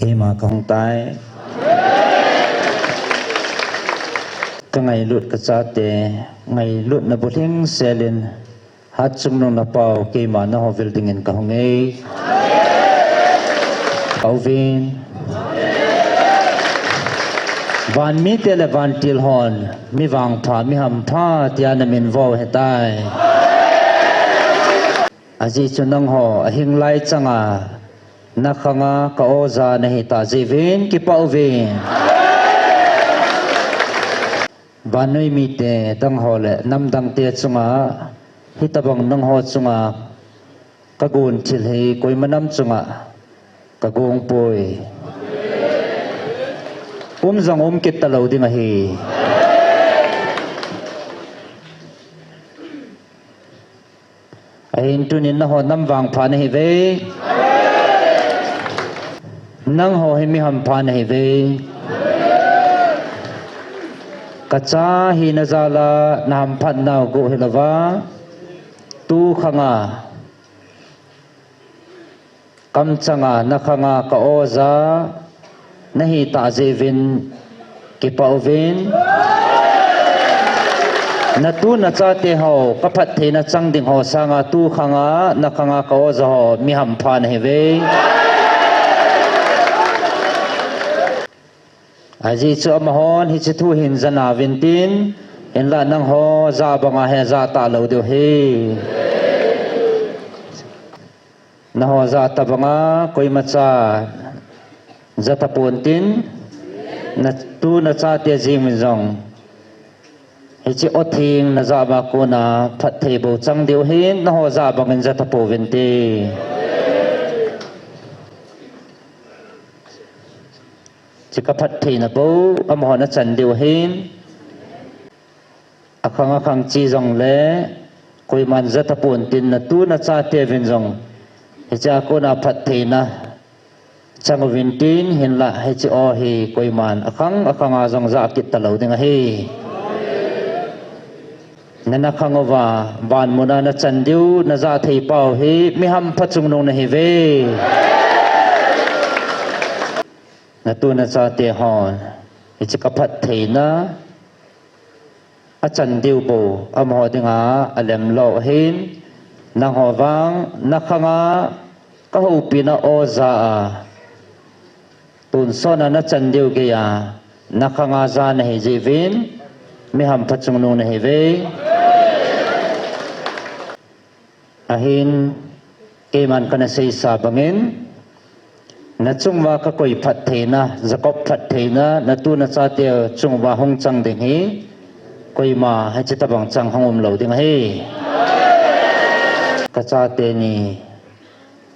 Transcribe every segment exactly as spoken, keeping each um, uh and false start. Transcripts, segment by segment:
Keima kahung tai. Ka ngailut ka chate, ngailutna bulhing selin, Hatchungnung na pau, keima na ho vil dingin ka hung e. Ka uvin. Van mite le vantil hon, mi vangpha, mi hampha, tia na min vo hetai. Ajeh chu nangho, ahing lai changa, na khanga ka oja na hita jeh uvin, kipah uvin. Vannoi mite dang ho le namdang te chunga, hitabang nangho chunga, ka gon thil hi koima nam chunga, ka gong poi. Um jong um kit talou ding ahi. Ahin tunin nangho nam vangpha nahi uve. Nangho hi mi hampha nahi uve. Ka cha hina jal a na hamphat nau gu hilouva. Tu khanga. Kamchanga, na khanga ka oja, na hita jeh uvin, kipah uvin. Na tu na chate ho, ka phattheina chang ding ho sanga tu khanga, na khanga ka oja ho, mi hampha nahi uve. Ajeh chu amahon hiche thu hin ja nauvin tin, hinlah nangho ja banga hi ja talou diu ahi. Nangho ja tabanga koimacha ja tapon tin, na tu na chate jeng uvin jong. Hiche o theng na ja banga kona phatthei bou chang diu ahin, nangho ja bangin ja tapouvin te. Hiche ka phattheina bou, amahon achan diu ahin. Akhang akhang chi jongle, koiman ja tapon tin na tu na chate uvin jong. Hichea kona phattheina chang uvin tin hinlah hiche o hi koiman akhang akhanga jong ja kit talou ding ahi. Na na khang uva, van muna na chan diu, na ja thei pau hi, mi hampha chungnung nahi uve. Na tu na chate hon, hiche ka phattheina, achan diu bou, amaho dinga, alem lou ahin, nangho vang, na khanga, ka houpina oja a, tonsot a na chan diu geiya, na khanga ja nahi jeh uvin, mi hampha chungnung nahi uve. Ahin, keiman kana seisa bangin, na chunguva ka koi phattheina, Jacob phattheina, na tu na chate chunguva hung chang ding hi, koima hiche tabang chang hung um lou ding ahi. Ka chate ni,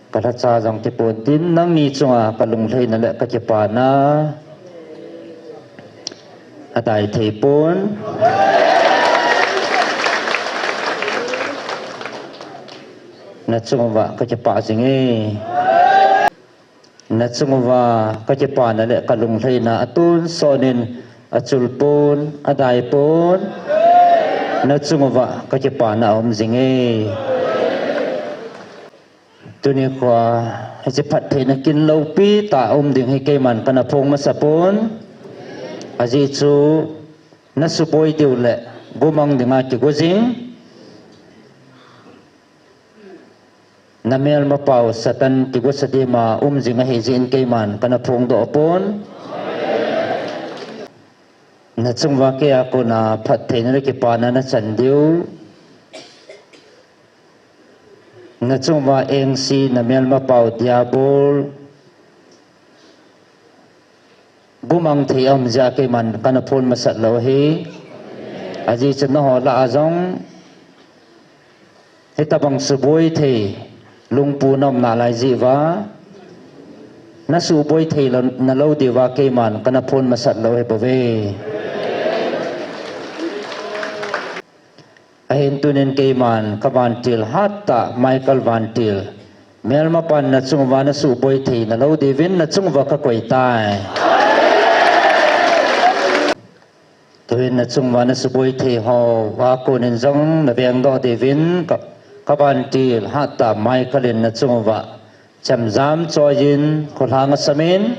ka lhacha jong tipon tin, nangni chunga ka lunglhaina le ka kipana. Adai thei pon. Na chunguva ka kipah jing e. Na chunguva ka kipana le ka lunglhaina atonsot in achul pon, adai pon. Na chunguva ka kipana aum jing e. Tuni khoa, hiche phattheina kin loupi tah um ding hi keiman kana phong masa pon. Ajeh chu, na suboi diu le, gumang dinga kigo jing. Na melmapau Satan kigo sa dima um jing ahi jeh in keiman kana phongdoh pon. Na chunguva keia kona phattheina le kipana na chan diu. Na chunguva engse na melmapau diabol. Gumang thei aum jeh a keiman kana phon masat lou ahi. Ajeh chu nangho lah a jong. Hitabang suboi thei, lungput na um nalai jeh uva, na suboi thei lou, nalou diuva keiman kana phon masat lou ahi bouve. Ahin tunin keiman ka vantil hattah Michael vantil, melmapan na chunguva na suboi thei nalou diuvin na chunguva ka koi tai. Tuin na chunguva na suboi thei hoa konin jong na vengdoh diuvin ka, ka vantil hattah Michael in na chunguva Chemjam choiyin, kholhang asamin.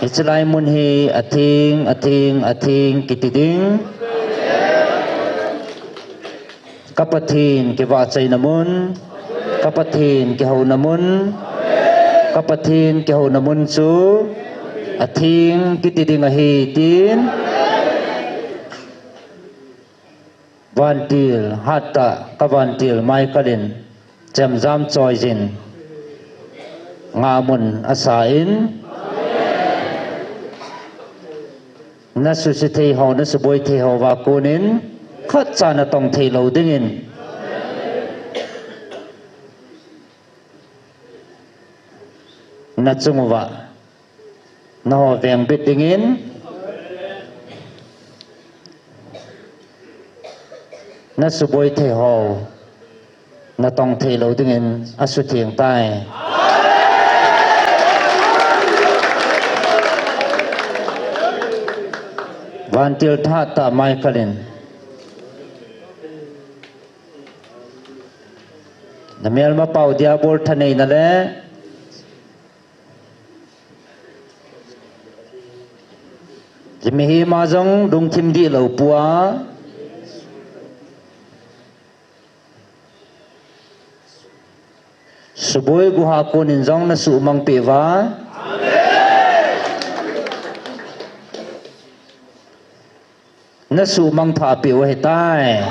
Hichelai mun hi atheng, atheng, atheng kiti ding. Ka Pathen kivahchoina mun, ka Pathen kihouna mun, ka Pathen kihouna mun chu atheng kiti ding ahi tin. Vantil hattah ka vantil Michael in chemjam choiyin ngamun asa in, na suse thei ho, na suboi thei ho va konin khatcha na tong thei lou dingin na chung uva na ho vengbit dingin, na suboi thei ho na tong thei lou dingin asutheng tai. Vantil hattah Michael in na melmapau Diabol thaneina le Jimi hi ma jong lungthim dihlou pua. Suboi guha konin jong na suhmang peh uva. Na suhmang thah peh u ahitai.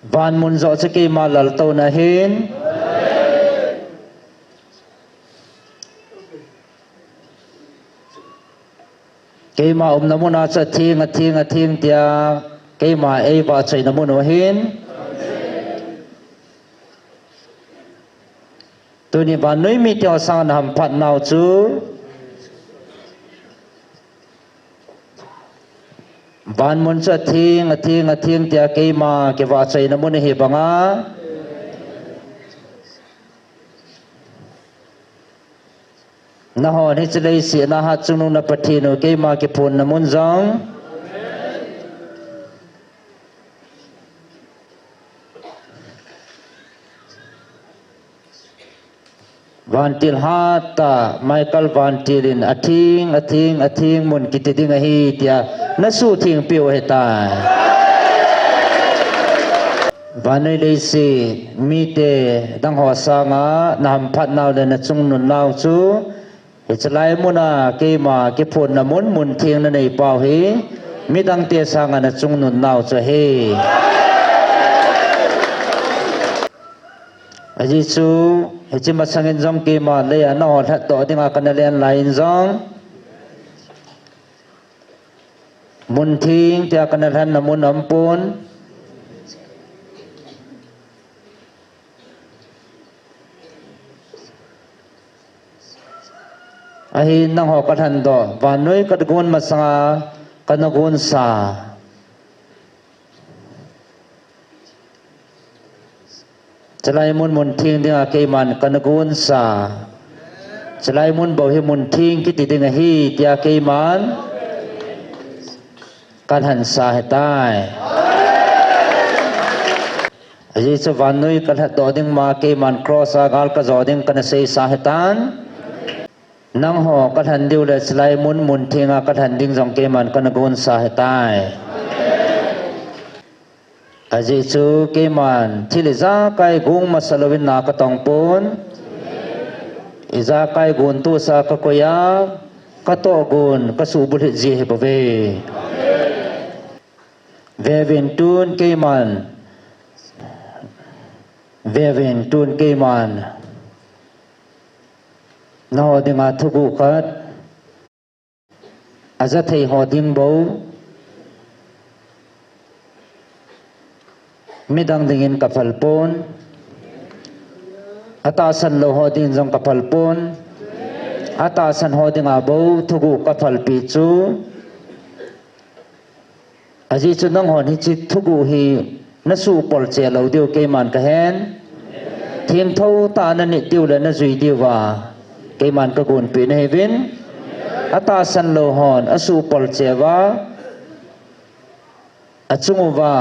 Vanmun joh chu keima laltouna ahin. Keima umna muna chu atheng, atheng, atheng tia keima eivahchoina mun u ahin. Tuni vannoi mite ho sanga na hamphat nau chu vanmun chu atheng, atheng, atheng tia keima kivahchoina mun ahi banga nahon hiche leiset a hatchungnung na Pathen u keima kiphonna mun jong Vantil hattah Michael Vantil in atheng, atheng, atheng mun kiti ding ahi tia na suhtheng peh u ahitai. Vannoi leiset mite dang ho sanga na hamphat nau le na chungnun nau chu hichelai muna keima kiphonna mun, mun theng na neipau hi midangte sanga na chungnun nau chu ahi. Ajeh chu hiche masangin jong keima leiya nahou lhatdoh dinga kana len lai in jong mun theng tia kana lhenna mun aumpon. Ahin nangho kalhendoh, vannoi kagon masanga kana gonsa. Chelai mun mun theng dinga keiman kana gonsa. Chelai mun bou hi mun theng kiti ding ahi tia keiman kalhensa ahitai. Ajeh chu vannoi kalhatdoh ding ma keiman cross a gal kajo ding kana seisa ahitan. Nangho kalhen diu le chelai mun mun thenga kalhen ding jong keiman kana gonsa ahitai. Ajeh chu keiman thil ijakai gong masa louvin na katong pon. Ijakai gon tohsa kakoi a, katohgon kasubulhit ji ahibouve. Veuvin tun keiman, veuvin tun keiman nangho dinga thuguh khat, ajathei ho ding bou, midang dingin kaphal pon, atahsan lou ho dingin jong kaphal pon, atahsan ho dinga bou thuguh kaphalpeh chu Ajeh chu nanghon hiche thuguh hi nasuhpol cheh lou diu keiman kahen. Thengthou tah a nanit diu le najui diuva keiman kagonpeh nahiuvin. Atahsan lou hon asuhpol cheh uva, achung uva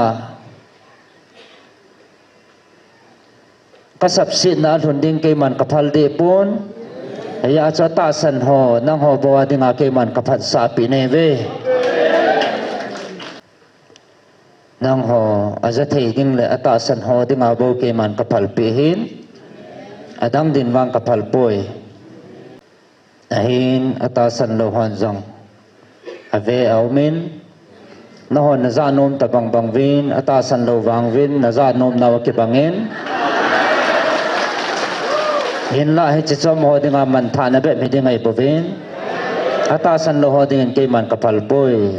Ka sapsetna a lhun ding keiman ka phal deh pon. Hijeh chun atahsan ho, nangho bou a dinga keiman ka phatsah pi nahi ve. Nangho aja thei ding le atahsan ho dinga bou keiman ka phalpeh ahin, adang din vang ka phal poi. Ahin atahsan lou hon jong ave a um in, nahon na jah nom tabang bang uvin, atahsan lou vang uvin na jah nom nau akibang in. Hinlah hiche chu amaho dinga manthahna bep hi ding ahi bouvin, atahsan lou ho dingin keiman ka phal poi.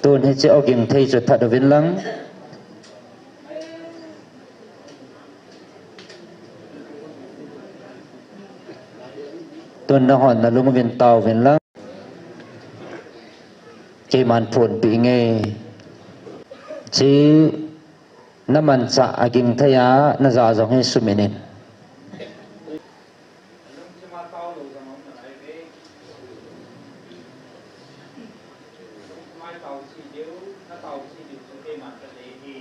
Tun hiche oging thei chu that uvin lang. Tun nahon na lung uvin tao uvin lang. Keiman phonpeh inge. Hiche na manchah aging thei a na jah jong hi sumin in. Lungthim a tao lou jong um nalai ve. Lungthim a tao cheh diu, na tao cheh diu chu keiman ka dei hi.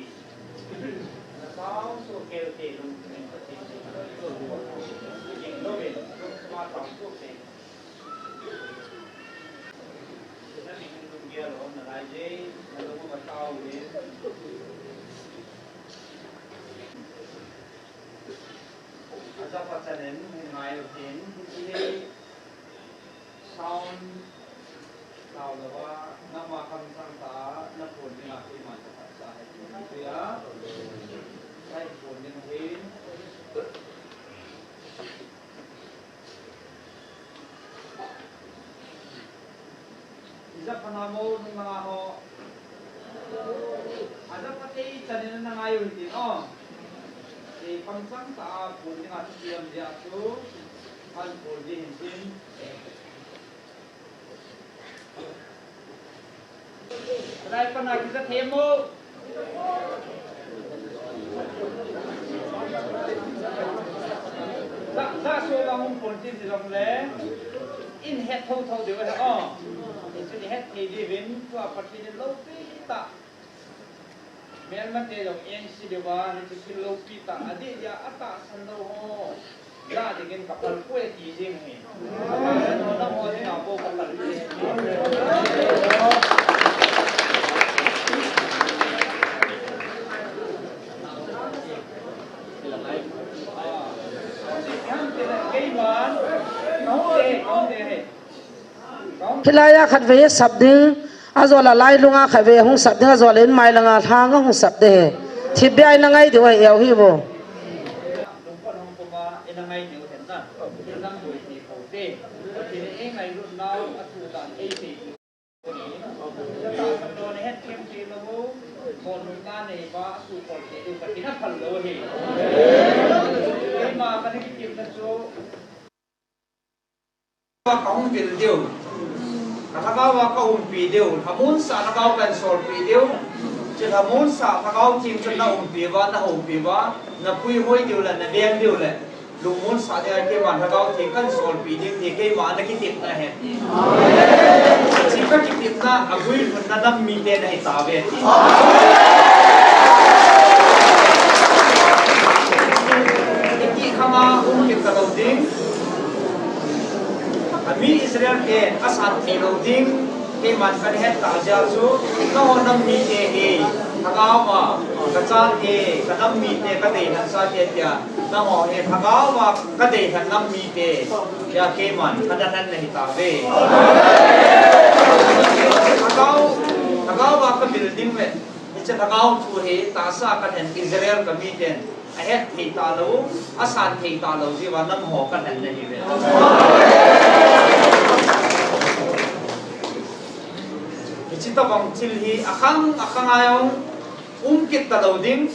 Na tao soh kei ute lungthim in Pathen dei. Ding louvin, lungthim a tao soh kei. Na mihing lunggel a um nalai ve, na lung uva tao uvin. Aja phat chan in hin ngai utin, hiche hi sound tao louva, nangma kamchang tah a na phon dinga keiman ka phatsah ahi. Hiche a, ka hin phon ding ahi. Ija pha namo nung langa ho. Aja pha tei chan in na ngai u hitin o. Ei kamchang tah a phon dinga thu kiam dia chu. An phon ding hin tin. Lai pana kija themo. Za, za so ba hung pon tin ti jong le. In het tho tho diu he o. In tin het thei diuvin tua Pathen in loupi tah. Melmate jong engse diuva, hiche thil loupi tah, adeh dia atahsan lou ho. Jah dingin ka phal poi ti jing ahi. Atahsan ho nangho dinga bou ka phal poi. Keiman, kahung te, kahung te he. Hilai a khatvei sap ding, ajol a lailung a khatvei hung sap ding, ajol in mai langa lhang a hung sap ding ahi. Thipbeh a ina ngai diu ahi, eu hi vo. Keima kana kitimna chu Ka hung vil diu. Ka lhagao a ka umpi diu. Lhamonsah lhagao kan solpeh diu. Hiche lhamonsah lhagao theng chun na umpi uva, na houpi uva, na puihoi diu le, na veng diu le. Lungmonsah dinga keima lhagao theng kan solpeh ding ti keima na kitepna ahi. Hiche ka kitepna a guilhunna nam mite na hitauve ti. Iti khama um kit talou ding. Ami Israel te asan thei lou ding, keiman kana het tah jeh chu, nangho nam mite hi, lhagao a, ka chate, ka nam mite, ka deilhen chate tia, nangho hi lhagao a, ka deilhen nam mite, tia keiman kana lhen na hitauve. Lhagao, lhagao a ka vil ding le, hiche lhagao thu hi, tahsa ka lhen Israel ka miten, ahet thei talou, asan thei talou jeh uva nangho ka lhen nahiuve. Hiche tabang thil hi akhang akhang a jong um kit talou ding.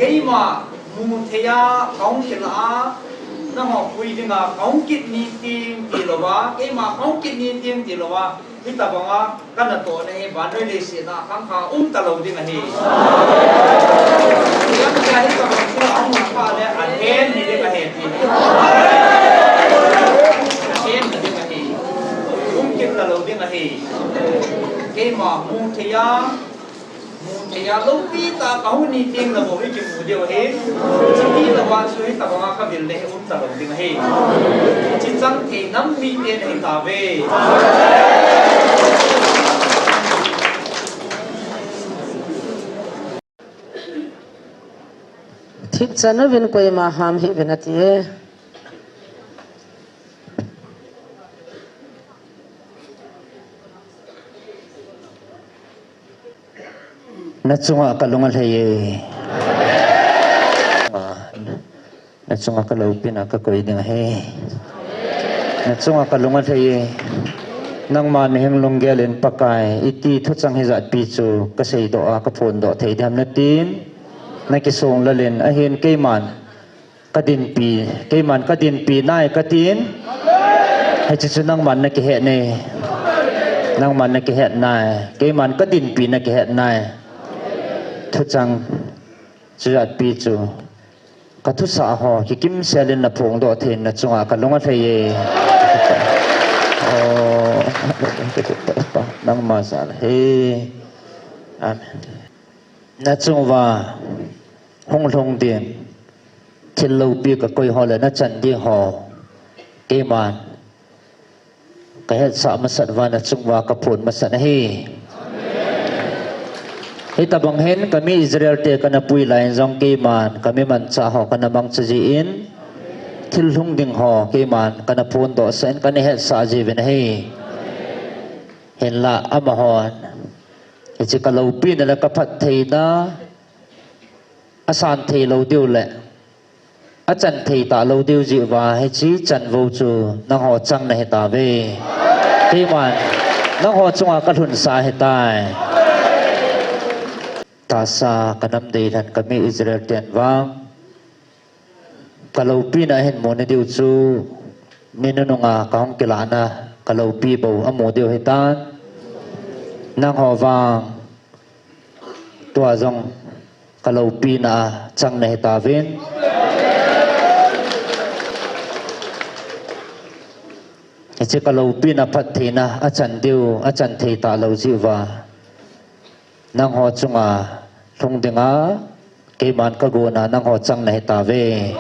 Keima mu thei a kahung kit a, nangho pui dinga kahung kit ni ting tilouva, keima kahung kit ni ting tilouva, hitabanga kana tohna hi vannoi leiset a khangkha um talou ding ahi. Hitabang thil ahung lhung phat le alhen hi ding ahi ti. Alhen hi ding ahi. Um kit talou ding ahi. Keima mu thei a, mu thei a loupi tah Ahung ni teng nabou hi kimu diu ahi. Chiti louva chu hitabanga kavilna hi umtalou ding ahi. Hiche chang thei nam mite nahi tauve. Thipchan uvin, koima ham hih uvin ati e. Nachunga kalung alhai e. Nachunga kaloupina kakoi ding ahi. Nachunga kalung alhai e. Nangma nahinglung gel in Pakai, iti thuchang hijatpi chu kaseidoh a kaphondoh thei diham natin, nakisong lal in, ahin keiman kadinpi, keiman kadinpi nai katin. Hiche chu nangman nakihet nai. Nangman nakihet nai. Keiman kadinpi nakihet nai. Thuchang hijatpi chu kathusah ho kikimsel in naphongdoh thei in nachunga kalung alhai e. Oh, nangma jal ahi. Amen. Nachunguva hung lhung ding thil loupi kakoi ho le nachan ding ho keiman kahetsah masat uva nachunguva kaphon masat ahi. Hitabang hin kami Israel te kana pui lai in jong keiman kami manchah ho kana mangcha jin, thil lhung ding ho keiman kana phondoh sah in kana hetsah jiuvin ahi. Hinla amahon hiche kaloupina le kaphattheina asan thei lou diu le achan thei talou diu jeh uva hiche chanvou chu nangho chang nahi tauve. Keiman nangho chunga kalhunsa ahitai. Tahsa kanam deilhen kami Israel ten vang kaloupina ahin mu nadiu chu ni nununga kahung kilahna kaloupi bou amu diu ahitan. Nangho vang tua jong kaloupina a chang nahi tauvin. Hiche kaloupina phattheina achan diu, achan thei talou jeh uva nangho chunga lhung dinga keiman kagona nangho chang nahi tauve.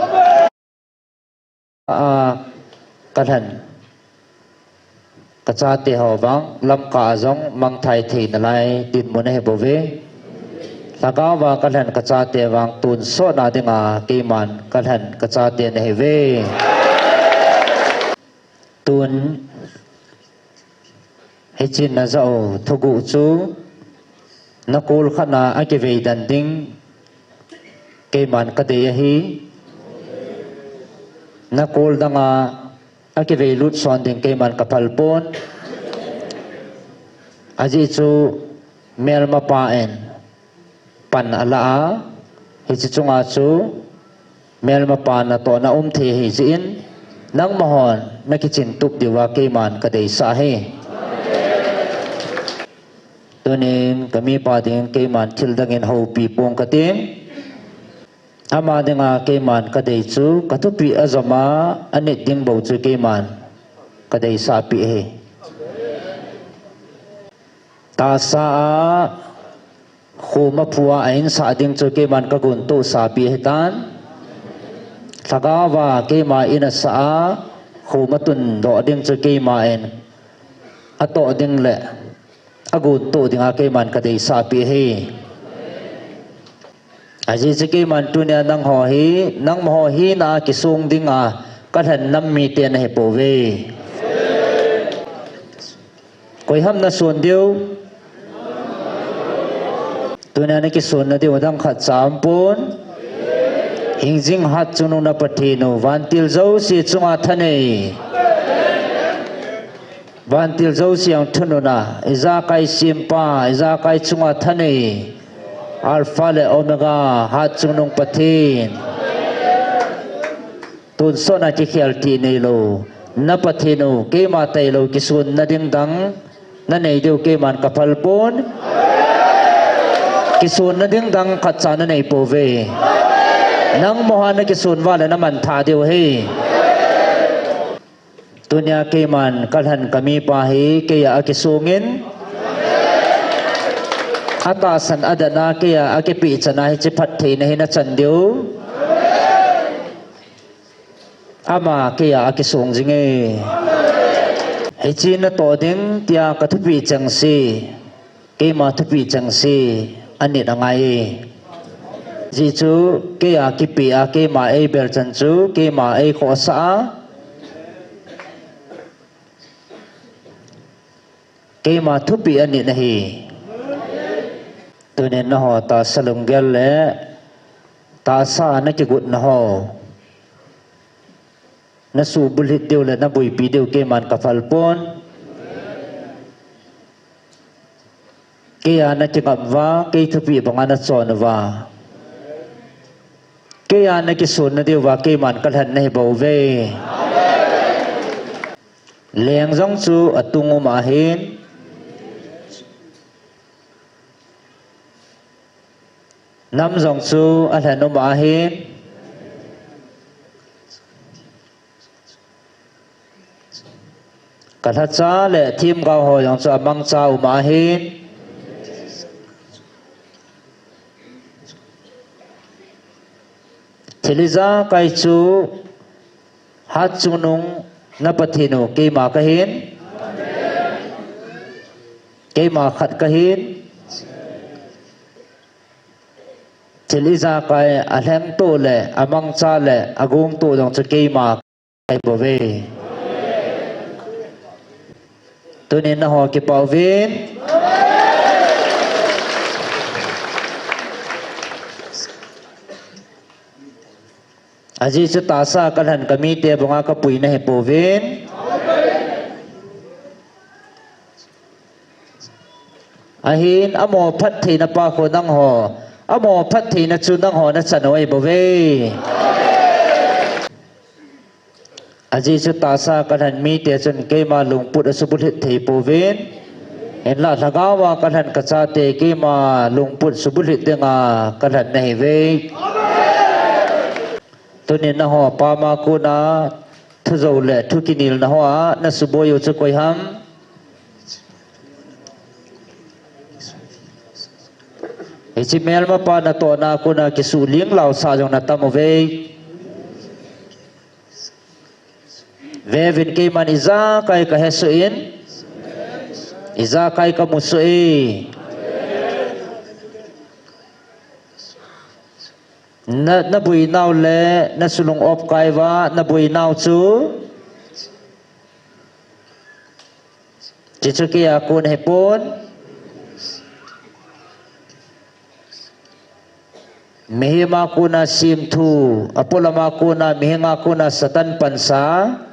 A, kalhen kachate ho vang Lamka a jong mangthai thei nalai dinmun ahi bouve. Lhagao va kalhen kachate vang tonsot na dinga keiman kalhen kachate nahiuve. Tun hiche najah u thuguh chu nakol khat na akivei den ding keiman kadei ahi. Nakol danga akivei lut son ding keiman kaphal pon. Ajeh chu melmapa in pan ala a, hiche chunga chu melmapa natohna um thei ahi jeh in, nangma hon nakichin tup diuva keiman kadeisah ahi. Tunin kamipa dingin keiman thil dangin houpi pong katin, ama dinga keiman kadei chu kathupeh ajom a, anit ding bou chu keiman kadeisahpeh ahi. Tahsa a khoma phu a a insah ding chu keiman kagontohsahpeh ahitan. Lhagao va keima in asah a khoma tundoh ding chu keiman atoh ding le agontoh dinga keiman kadeisahpeh ahi. Ajeh chu keiman tunia nangho hi, nangma ho hina a kisong dinga kalhen nam mite nahipouve. Koiham nason diu? Tunia nakisonna diu dang khatcha aumpon. Hingjing hatchungnung na Pathen u, vantil jouse chunga thanei. Vantil jouse jong thununa, ijakai sempa, ijakai chunga thanei, Alpha le Omega, hatchungnung Pathen. Tonsot na kikhel tih neilou na Pathen u, keima tailou kisonna ding dang nanei diu keiman kaphal pon. Kisonna ding dang khatcha naneipouve. Nangma ho nakison uva le namanthah diu ahi. Tunia keiman kalhen kamipa hi keiya akisongin, Atahsan adatna keiya akipeh chan a hiche phattheina hi nachan diu. Ama keiya akisong jinge. Hiche natoh ding tia kathupeh chengse, keima thupeh chengse anit angai e. Ajeh chu keiya kipeh a keima eibel chan chu keima eikhohsah a, keima thupeh anit ahi. Tunin nangho tahsa lunggel le tahsa nakigotna ho nasuhbulhit diu le naboipi diu keiman kaphal pon. Keiya nakingap uva, kei thupeh banga nachon uva, keiya nakisonna diuva keiman kalhen nahi bouve. Leng jong chu atung um ahin, nam jong chu alhen um ahin, kalhacha le themgao ho jong chu amangcha um ahin, thil ijakai chu hatchungnung na Pathen u keima kahin, keima khat kahin, thil ijakai alhengtoh le amangcha le agongtoh jong chu keima kahi bouve. Tunin nangho kipah uvin. Ajeh chu tahsa kalhen kamite banga kapui nahi pouvin. Ahin amo phattheina pa khu nangho, amo phattheina chu nangho nachan u ahi bouve. Ajeh chu tahsa kalhen mite chun keima lungput asubulhit thei pouvin. Hinla lhagaova kalhen kachate keima lungput subulhit dinga kalhen nahiuve. Tunin nangho pam a kona thujou le thukinelna hoa nasuboi u chu koi ham? Hiche melmapa natohna kona kisuh linglaosah jong natam uve. Veuvin keiman ijakai kahesoh in, ijakai kamusoh e. Na, naboinau le nasulung opkai uva naboinau chu, hiche chu keia kon ahipon. Mihem a kona semthu, apolam a kona, mihem a kona Satan pansa.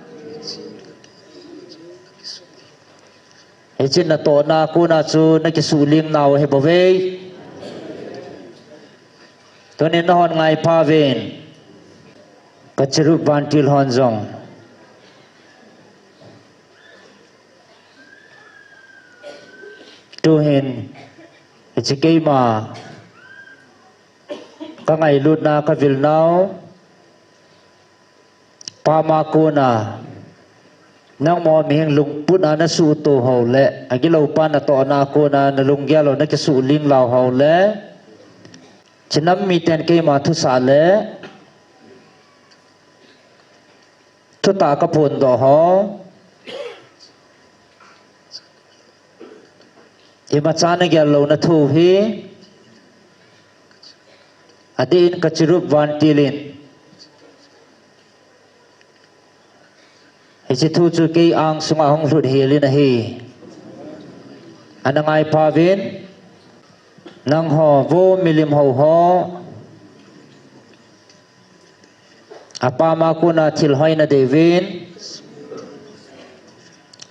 Hiche natohna kona chu nakisuh lingnau ahi bouve. Tunin nahon ngaipha uvin, ka cherub vantil hon jong. Tuhin, hiche keima kangailutna kavilnau, pam a kona, nangma mihem lungput a nasuhto ho le, agiloupa natohna kona nalunggel u nakisuh linglau ho le, chinam miten keima thusah le thutah kaphondoh ho, imacha nagel louna thu hi, adeh in ka cherub vantil in hiche thu chu kei angsunga hung lhut hel in ahi. Ana ngaipha uvin, nangho vo milim hou ho, apam a kona thil hoi nadei uvin,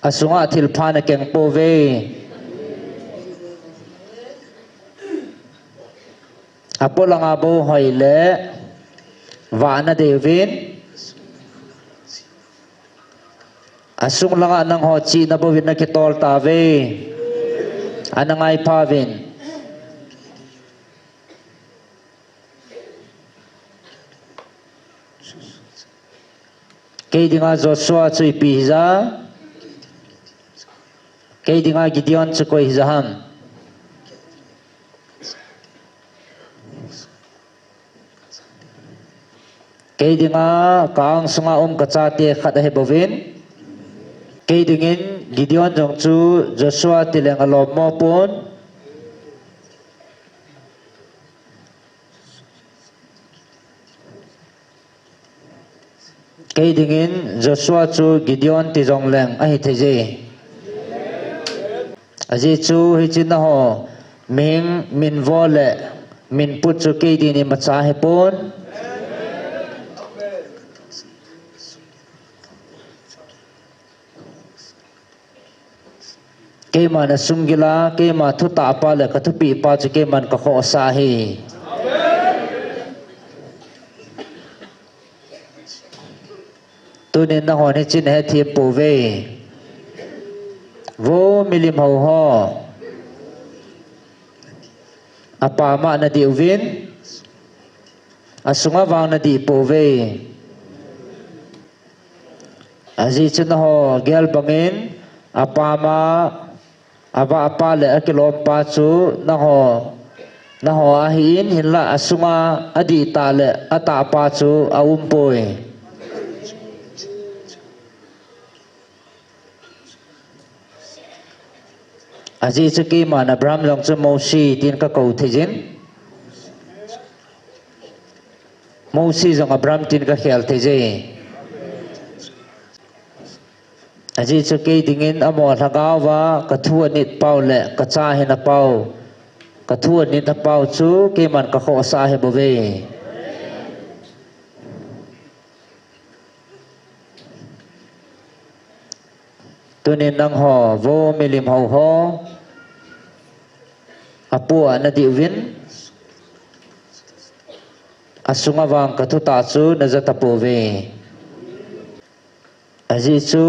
asunga thilpha nakeng pouve. Apolam a bou hoi le vah nadei uvin, asung langa nangho chihna bouvin nakitol tauve. Ana ngaipha uvin. Kei dinga Joshua chu ipi hija? Kei dinga Gideon chu koi hija ham? Kei dinga ka angsunga um ka chate khat ahi bouvin. Kei dingin Gideon jong chu Joshua tileng alom mo pon. Kei dingin Joshua chu Gideon ti jongleng ahi thei je. Ajeh chu hiche nangho mihing minvo le minput chu kei dingin imacha ahipon. Keima nasunggil a, keima thutah pa le ka thupeh pa chu keiman ka khohsah ahi. Tunin nangho hiche nahethem pouve. Vo milim hou ho. Apam a nadih uvin. Asunga vang nadih pouve. Ajeh chu nangho gel bangin apam a, avah pa le akilom pa chu nangho, nangho ahin, hinlah asunga adihtah le atah pa chu aumpoi. Ajeh chu keiman Abraham jong chu Mose tin ka kou thei jin. Mose jong Abraham tin ka khel thei je. Ajeh chu kei dingin amaho lhagao va ka thu anit pau le ka cha hina pau, ka thu anit pau chu keiman ka khohsah ahi bouve. Tunin nangho, vo milim hou ho, apo a nadih uvin, asunga vang ka thutah chu naja tapouve. Ajeh chu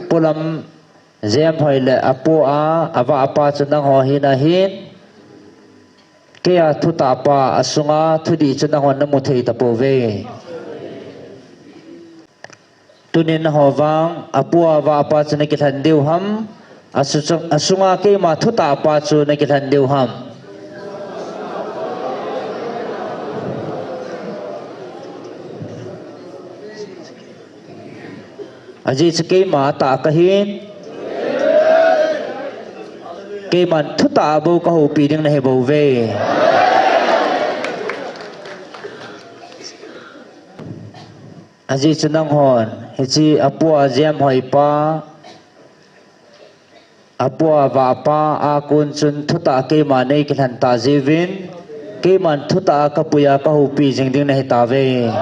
polam jemhoi le apo a, avah pa chu nangho hina ahin, kei a thutah pa asunga thudih chu nangho namu thei tapouve. Tunin nangho vang, apo a avah pa chu nakilhen diu ham, asu-, asunga keima thutah pa chu nakilhen diu ham. Ajeh chu keima atah kahin, keiman thutah a bou ka houpi ding nahi bouve. Ajeh chu nanghon, hiche apo a jemhoi pa, apo a avah pa a kon chun thutah keima neikilhen tah jeh uvin, keiman thutah a kapui a kahoupi jing ding nahi tauve.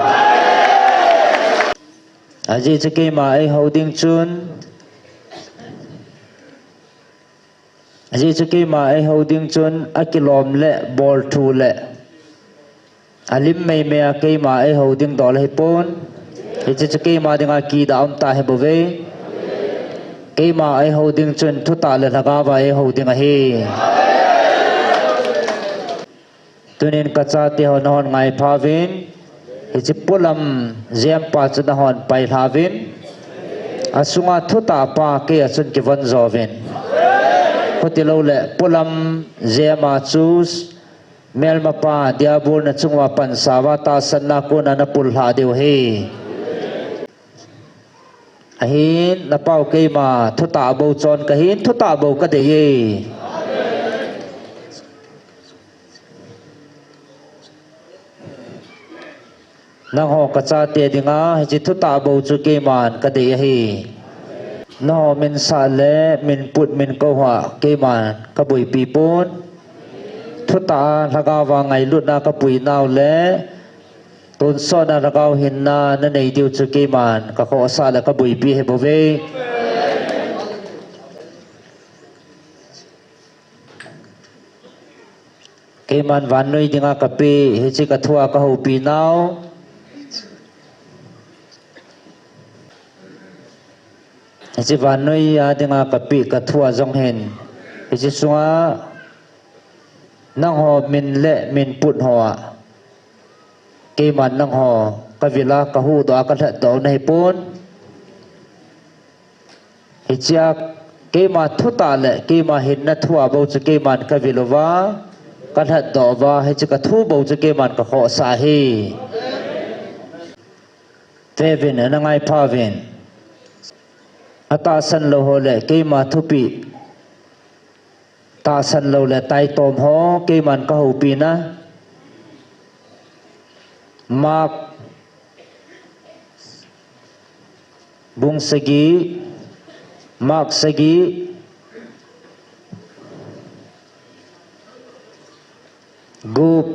Ajeh chu keima eihou ding chun, ajeh chu keima eihou ding chun akilom le bolthu le alim meimei a keima eihou ding dol ahipon. Hiche chu keima dinga kidah um tah ahi bouve. Keima eihou ding chun thutah le lhagao va eihou ding ahi. Tunin kachate ho nahon ngaipha uvin, hiche polam jempa chu nahon pailha uvin, asunga thutah pa kei a chun kivon jo uvin. Khutilou le polam jema chu melmapa diabol nachung uva pansa uva tahsanna kona napullhah diu ahi. Ahin, napao keima thutah bou chon kahin, thutah bou kadei e. Nangho kachate dinga hiche thutah bou chu keiman kadei ahi. Nangho minsah le minput minkou hoa keiman kaboipi pon. Thutah a lhagao va ngailutna kapui nau le tonsotna lhagao hinna nanei diu chu keiman kakhohsah le kaboipi ahi bouve. Keiman vannoi dinga kapeh, hiche kathua kahoupi nau, hiche vannoi a dinga kapeh kathua jong hin, hiche sunga nangho min le minput hoa keiman nangho kavil a kahuhdoh a kalhatdoh u nahipon. Hichea keima thutah le keima hinna thua bou chu keiman kavil uva, kalhatdoh uva, hiche kathu bou chu keiman kakhohsah ahi. Vevin, ana ngai pha vin. Atahsan lou ho le keima thupeh tahsan lou le taitom ho keiman kahoupi na. Mark bung sagi, Mark sagi, gup,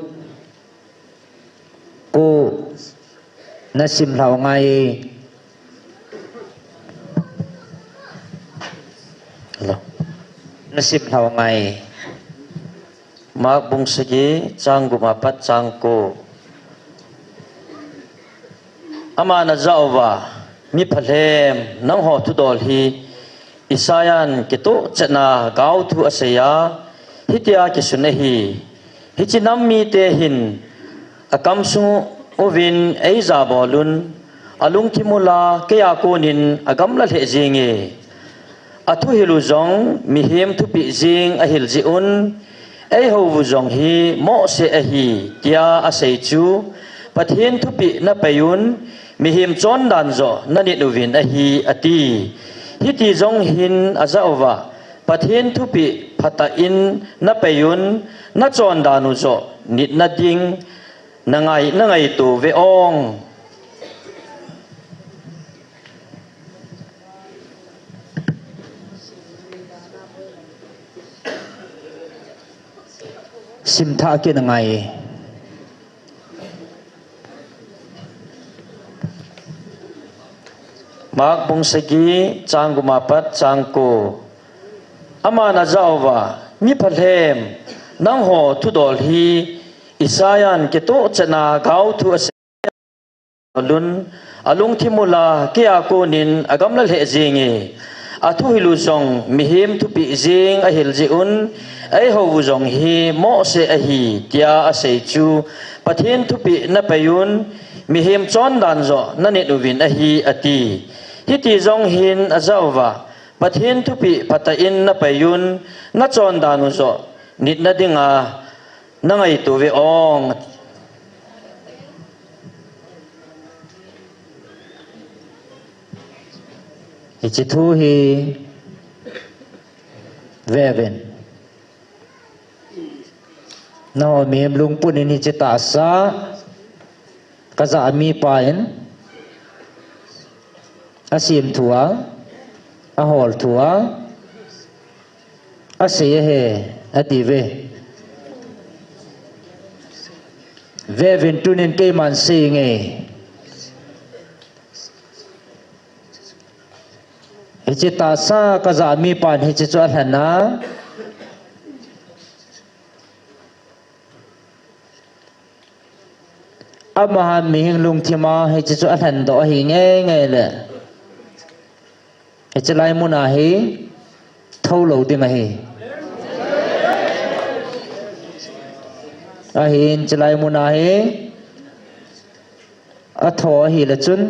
ko, nasim lhau ngai. Hello. Nasim lhau ngai. Mark bung sagi, chang gup apat chang ko. Aman ajah uva, mi phalhem, nangho thudol hi Isaiah in kitoh chetna gaothu asei a, hitia kisun ahi. Hiche nam mite hin akam sung uvin eija bol un, alungthim ula keija konin agamla lheh jenge. Athuhil u jong mihem thupeh jeng ahil jeh un, eihou u jong hi mohseh ahi, tia asei chu, Pathen thupeh napei un, mihem chondan joh nanit uvin ahi, ati. Hiti jong hin ajah uva, Pathen thupeh phatah in napei un, nachondan u joh nitna ding nangai, nangaito ve ong. Simthah kit angai. Mark bung sagi, chang gup apat chang ko. Aman ajah uva, mi phalhem, nangho thudol hi Isaiah in kitoh chetna gaothu asei a, alungthim ula keija konin agamla lheh jenge. Athuhil u jong mihem thupeh jeng ahil jeh un, eihou u jong hi mohseh ahi, tia asei chu, Pathen thupeh napei un, mihem chondan joh nanit uvin ahi, ati. Hiti jong hin ajah uva, Pathen thupeh phatah in napei un, nachondan u joh nitna dinga nangaito ve ong. Hiche thu hi vevin. Nangho mihem lungput in hiche tahsa kajah mipa in asim thua, ahol thua, asei ahi, ati ve. Vevin tunin keiman sei nge. Hiche tahsa kajah mipan hiche chu alhen a. Amahan mihem lungthima hiche chu alhen doh ahi ngei ngei le. Hiche lai muna hi thou lou ding ahi. Ahin hiche lai muna hi atho ahile chun.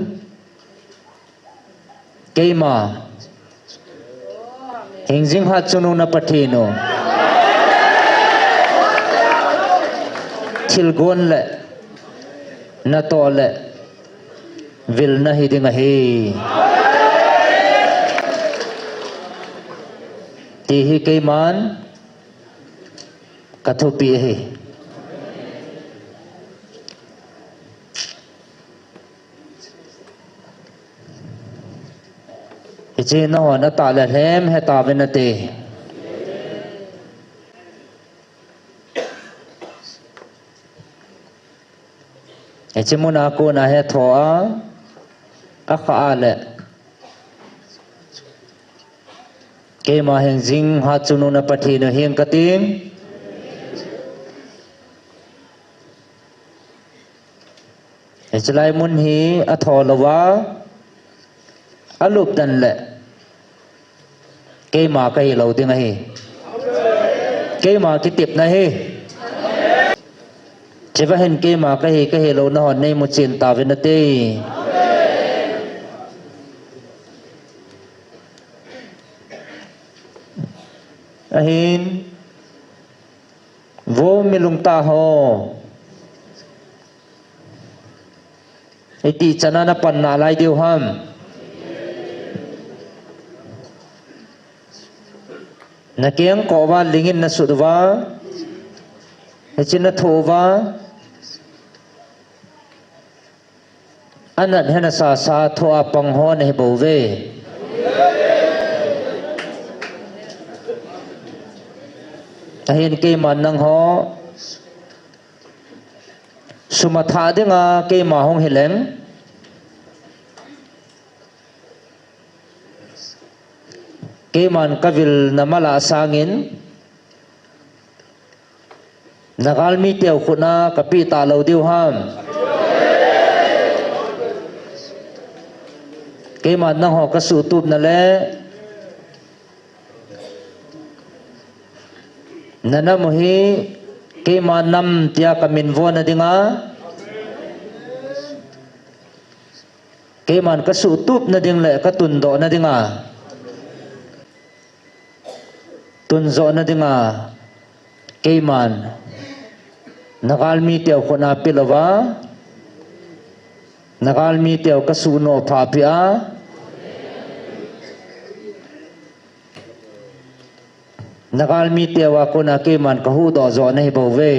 Keima. Hingjing Hatchungnung na Pathen u. Thilgon le. Natoh le. Vilna hiding ahi. Ti hi keiman. Kathupi ahi. Hiche nahon atah le lhem hetauvin nate. Hiche muna kona hetho a, akha a le. Keima Hingjing Hatchungnung na Pathen u hing kating. Hiche lai mun hi atho louva, alupdan le. Keima kahi lou ding ahi. Keima kitepna ahi. Cheva hin keima kahi, kahi lou nahon neimu chen tauvin nate. Ahin. Vo mi lungtah ho. Hiti chana na pan nalai diu ham. Na keng kouva lingin na sut uva. Hichi na tho uva. Anat hena sasa thoa pang ho na hi bou ve. Ahin keiman nangho sum a tha dinga keima hung hileng. Keiman ka vil na mala sangin. Na galmi teu khut na ka pi ta lo diu ham. Keiman nangho ka sutup na le. Na nam u hi keiman nam tia ka min vo na dinga. Keiman ka sutup na ding le ka tundoh na dinga. Tunzoh na dinga. Keiman. Na galmi teu khut na pi lo va. Na galmi teu ka suno pha pi a. Na galmi teu a kona keiman ka huhdoh joh na hi bou ve.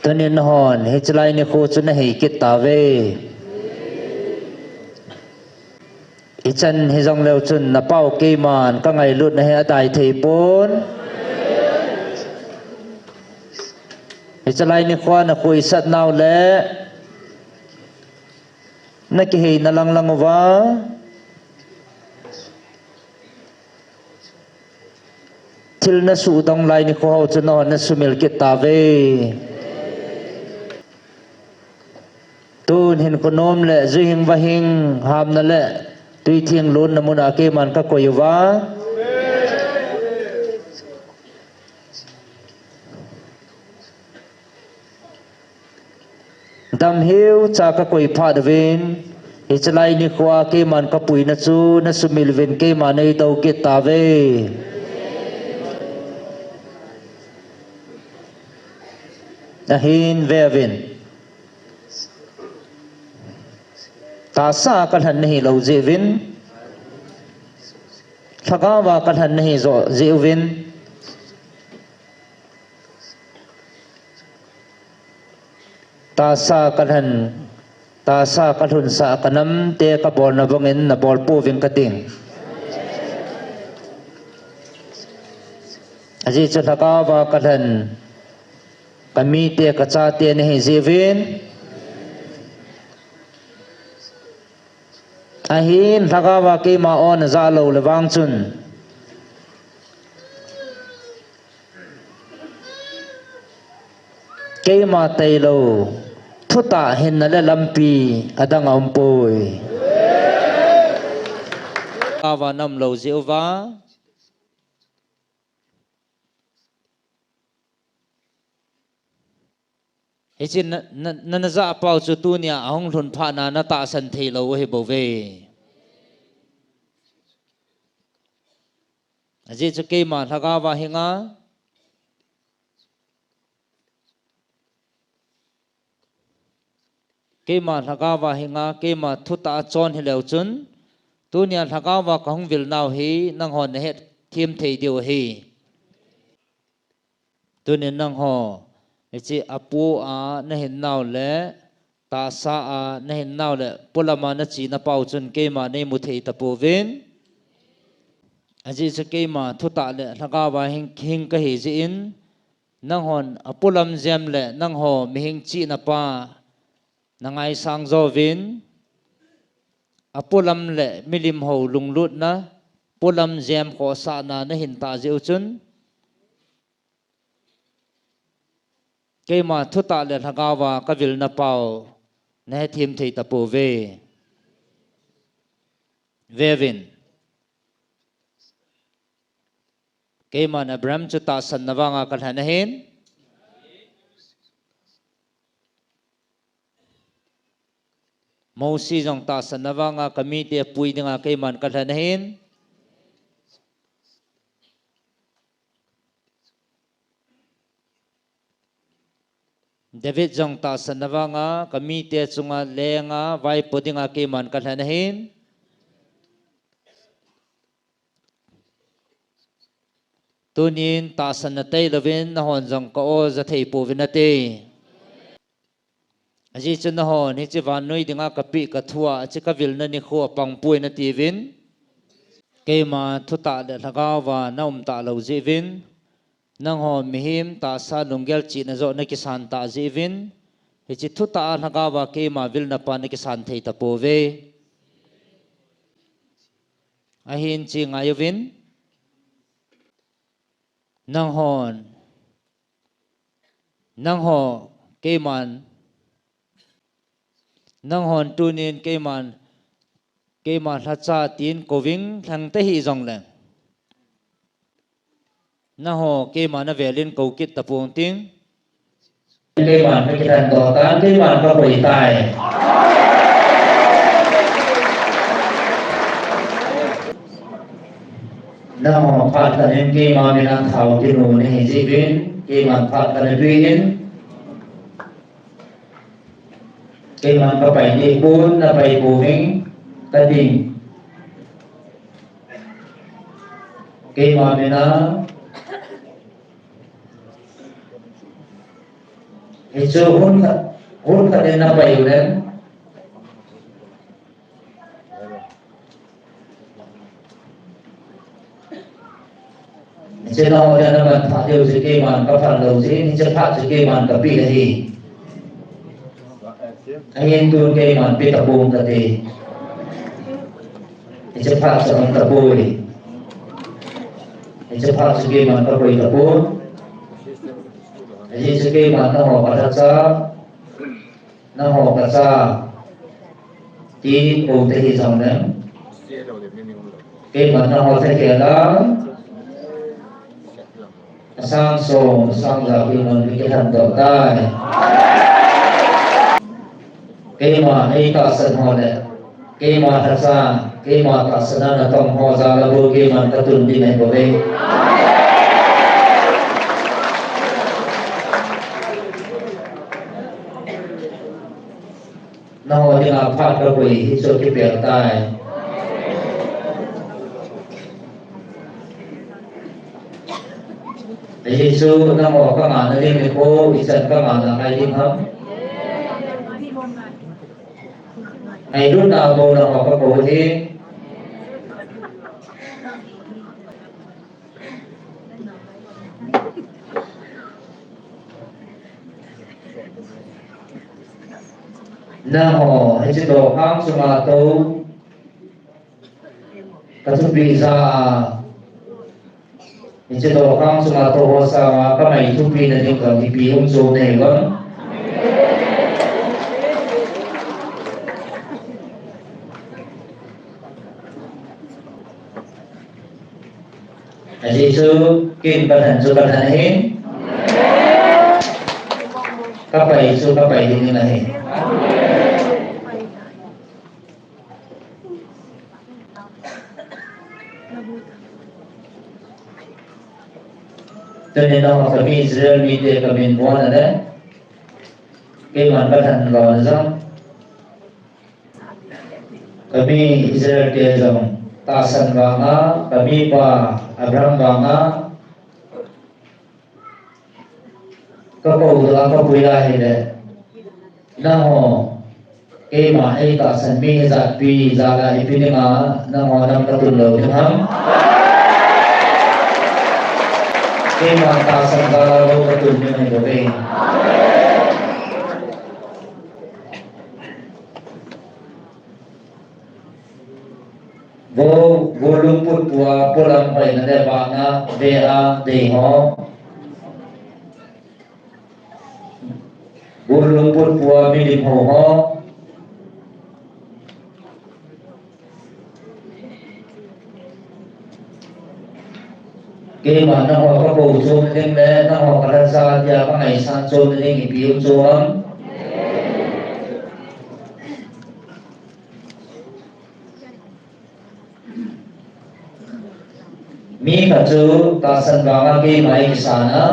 Tunin nahon, hichelai nikho chu na hei kit tave. Hichan hijong leu chun na pau keiman ka ngailut na hi adai thei pon. Hichelai nikho a na khuisat nau le. Na kihei na lang lang uva. Thil na suhdong lai nikho ho chu nahon na sumil kit tave. Tun hin khonom le juihing vahing hamna le tuithing lonna muna keiman ka koi uva. Dam hiu cha ka koi phat uvin, hichelai nikho a keiman ka puina chu na sumil uvin keiman nei do kit tave. Ahin ve uvin. Tahsa ka lhan na hi lo jeh uvin. Lhagao a ka lhan na hi jo jeh uvin. Tahsa ka lhan, tahsa ka lhunsa ka nam te ka bolna bangin na bol pouving ka ting. Ajeh chu lhagao a ka lhan ka mite ka chate na hi jeh uvin. Ahin lhagao a keima o na ja lo le vang chun. Keima tailou, thutah hinna le lampi adang a um poi. Ava nam lo jeh uva. Hichi na, na, na, na ja pau chu tunia ahung lhun phat na na tahsan thei lo u hi bou ve. Ajeh chu keima lhagao va hinga. Keima lhagao va hinga, keima thutah a chon hileu chun. Tunia lhagao va ka hung vil nau hi, nanghon na het thim thei diu ahi. Tunin nangho, hichi apu a na hin nau le, tahsa a na hin nau le, polam a na chi na pau chun keima nei mu thei tapouvin. Ajeh chu keima thutah le lhagao va hing, hing ka hi jeh in, nanghon apolam jem le, nangho mihing chihna pa na ngaisang jouvin, apolam le milim ho lunglutna, polam jem khohsahna na hin tah jeh u chun, keima thutah le lhagao va ka vilna pau na he thim thei tapouve. Veuvin. Keiman Abraham chu tahsanna vanga ka lhen ahin. Mosi jong tahsanna vanga ka mite pui dinga keiman ka lhen ahin. David jong tahsan na vanga, ka mite chunga lenga vaipo dinga keiman ka lhen ahin. Tunin tahsan na tei lovin, nahon jong ka o ja thei pouvin ate. Ajeh chu nahon hiche vannoi dinga ka peh ka thua, hiche ka vilna nikho apang poi natiuvin. Keima thutah le lhagao va na um talou jeh uvin. Nangho mihem tahsa lunggel chihna joh na kisan tah jeh uvin. Hiche thutah a lhagao va keima vilna pa na kisan thei tapouve. Ahin hiche ngai uvin. Nanghon, nangho, keiman, nanghon tunin keiman, keima lhacha tin kouving lhang tahih jongleng. Nangho, keima na velin kou kit tapong ting. Keiman ka kilhen doh tan, keiman ka koi tai. Nangho phat kanin keima mina thao kinu nahi jeh uvin, keiman phat kana tuiyin. Keiman ka pai ding pon, na pai pouving, ka ding. Keima mina Hichu hun khat, hun khat in na pai u leng. Hiche nao le na man phat deu chu keiman ka phat lou jeh in, hiche phat chu keiman ka pe ahi. Ahin tun keiman pe tapong kate. Hiche phat chu ang tapoi. Hiche phat chu keiman ka koi tapon. Ajeh chu keiman nangho ka lhacha, nangho ka cha, ti kou te hi jongleng. Keiman nangho thakhel a, asang som, asang ja keiman ka kilhen doh tai. Keima ei tahsan ho le, keima lhacha, keima tahsan a na tong ho jal a bou keiman ka tun ding ahi bouve. Nangho dinga phat ka koi hichu kipel tai. Ajeh chu nangho ka ngahna ding nikho, ichan ka ngahna ngai ding ham? Ngailutna bou nangho ka kou ahi. Nangho, hiche dokhang chunga tou, ka thupi ja a, hiche dokhang chunga tou ho sanga ka mai thupi na ding ka ipi um chu nei lon. Ajeh chu ken ka lhen chu ka lhen ahi. Ka pai chu ka pai ding ahi. Tuni nangho kami Israel mite kamin bon ale. Keiman ka lhen lona jong. Kami Israel te jong tahsan vanga, kami pa Abraham vanga, ka kou doh a ka pui ahile, nangho, keima ei tahsan mi hijat pi jal a ipi dinga, nangho nam ka tun lou ding ham? Keima tahsan jal a lou ka tun ding ahi bouve. Vo, vo lungput pua, polam hoina le vahna, ve a, dei ho. Vo lungput pua, milim ho ho. Keima nangho ka kou chom ding le, nangho ka lhacha tia ka ngaisang chom ding ipi um chom. Mi khat chu tahsan vanga keima ei kisan a.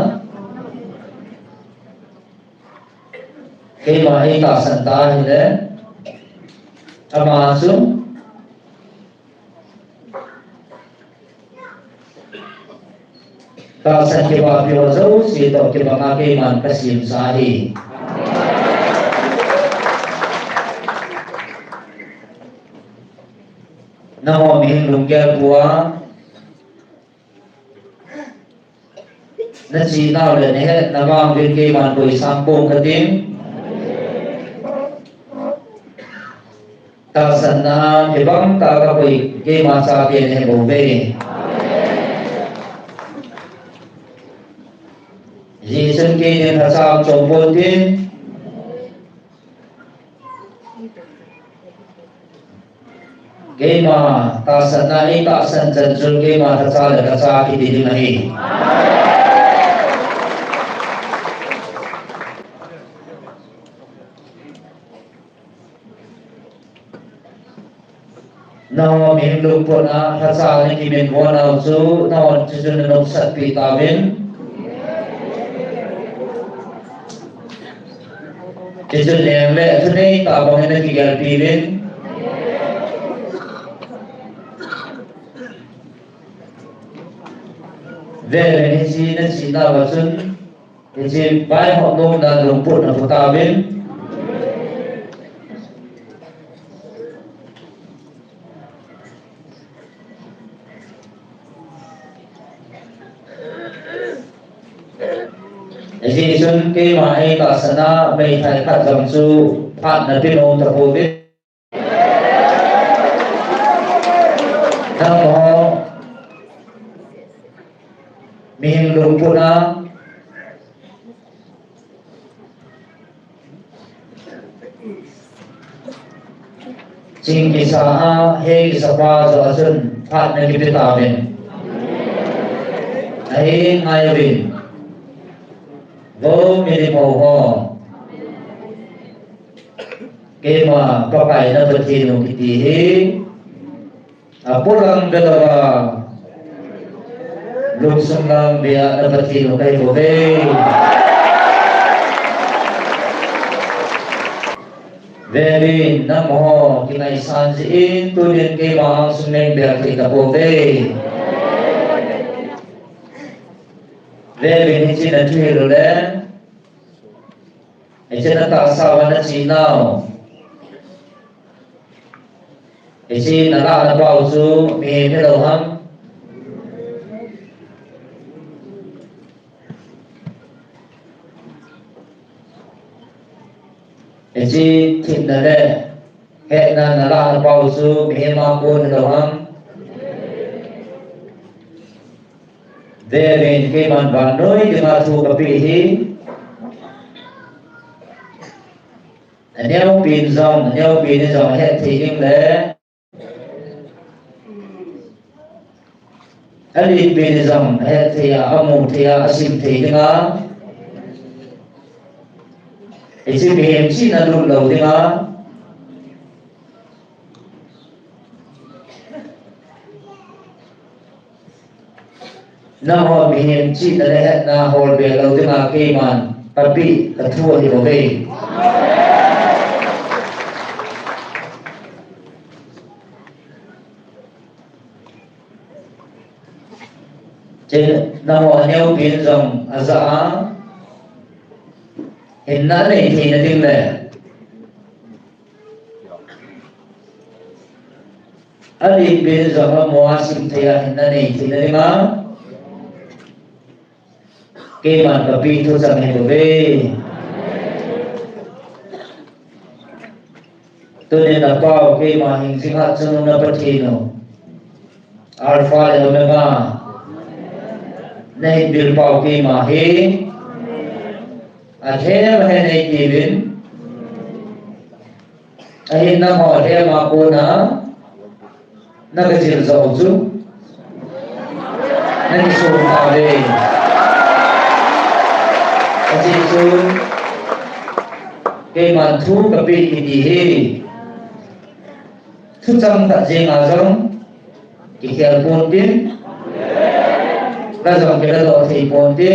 Keima eitahsan ta ahile, ama chu tahsan kibahpi ho jouse toh kibanga keiman kasemsa ahi. Nangho mihem lunggel pua, nachehnau le nahetna vang uvin keiman koisang pong kating. Tahsanna kibang tah a kakoi keima chate nahibouve. Hijeh chun keidin lhacha chom ponte. Keima tahsanna eitahsan chan chun keima lhacha le kacha kiti ding ahi. Nangho mihem lungput a lhacha nakiminvo nau chu nangho chuchun nanopsatpeh tauvin. Chuchun leng le thunei tah bangin nakigelpeh uvin. Vele hiche nachehnauva chun hiche vaihop nomna lungput naphu tauvin. Hijeh chun keima eitahsan a meithai khat jong chu phatna pe nom tapouve. Nangho mihem lungput a ching kisa a, he kisa pa joh a chun phatna kipe tauvin. Ahi, ngaiuvin. Vo milim ho. Keima Pakai na Pathen u kiti hi apolang velouva, lungsung lang vea na Pathen u kahibouve. Velin nangho kingaisan jeh in tunin keima angsung neibel thei tapouve. Velin hiche nathuhil u le hiche natahsa uva nachehnau, hiche nalah napao chu mihem hilou ham? Hiche themna le hetna nalah napao chu mihem a kon hilou ham? Velin keiman vannoi dinga thu kapeh hi aneopen jong, aneopen in jong ahet thei ding le alenpen in jong ahet thei a, amu thei a, asim thei dinga, hiche mihem chihna lut lou dinga, nangho mihem chihna le hetna holbe lou dinga keiman kapeh kathu ahibouve. Hiche nangho aneopen jong ajah a, hinna nei theina ding le alenpen jong amu a sim thei a hinna nei theina dinga, keiman kapeh thu chang ahibouve. Tunin napao keima hingjing hatchungnung na Pathen u, Alpha le Omega, nahin bilpau keima hi, athem ahen eitiuvin, ahin nangho athem a kona nakajil jou chu nakisong tauve. Ajeh chu keiman thu kapeh kiti hi thuchang tah jenga jong kikhel ponte, la jong kiladoh thei ponte,